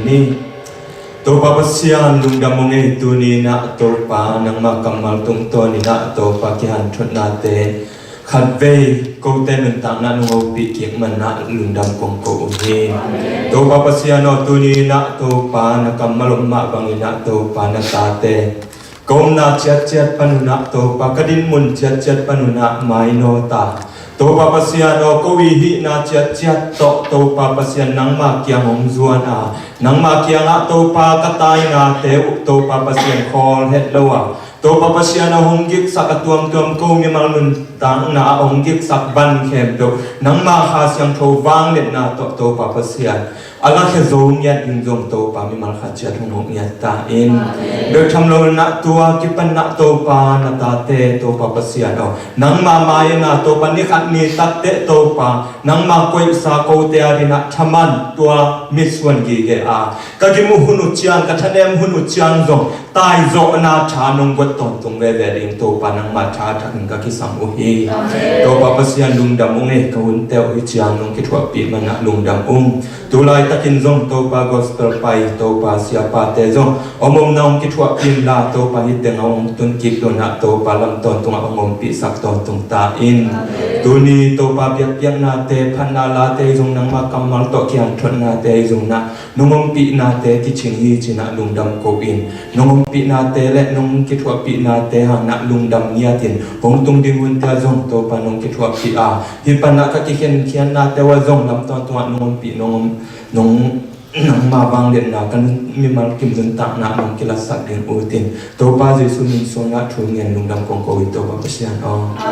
ni. Topa Pasian lungdam ung ei, tuni inah Topa nangmah kammal tungtawn inah Topa kihanthawnate khatvei kote nuntakna nong hopih kik manah lungdam kong ko uh hi. Topa Pasian aw, tuni inah Topa na kammal om mah bang inah Topa na tate ka omna ciatciat pan unah Topa ka dinmun ciatciat pan unah mainawta Topa Pasian aw, ko i hihna ciatciat tawh Topa Pasian nangma kiang hong zuan a, nangma kiangah Topa ka tainate uh Topa Pasian khawl het lo a, Topa Pasian a hong giksak a tuamtuam ko mimal nuntakna a hong giksak van khempeuh nangma Kha Siangtho vangliatna tawh Topa Pasian a lakhia zo ngiat ding zong Topa mimal khat ciat hong hong ngiat ta in. Bek tham lo inah tua kipan nah Topa na tate Topa Pasian aw, nangma mai inah Topa ni khat ni takteh Topa nangma koihsa kote a dinah thaman tua mitsuan gige a ka gim uh hun uh ciang, ka thanem hun uh ciang zong taizawhna tha nong guat tawntung veve ding Topa nangma tha thakin ka kisam uh hi. Topa Pasian lungdam ung ei, ka hunte uh hi ciang nong kithuahpih manah lungdam ung. Tulaitakin zong Topa gospel pai Topa siapate zong om omna hong kithuahpih inla Topa hih tengah hong tun kik lo inah Topa lam tawntungah hong ompihsak tawntung ta in. Tuni Topa biakpiaknate, phatna late zong nangma kammal tawh kihanthawnate zong nah nong ompihnate kicing hi cinah lungdam ko in, nong ompihnate le nong kithuahpihnate hanah lungdam ngiatin hong tung ding hunte ah zong Topa nong kithuahpih a, hih panah ka kikhenkhiatnate uh ah zong lam tawntungah nong ompih, nong om, nong nangma vangliatna ka mimal kim nuntakna nong kilatsak ding utin Topa Jesu min suangah thu ngen lungdam kong ko hi Topa Pasian aw.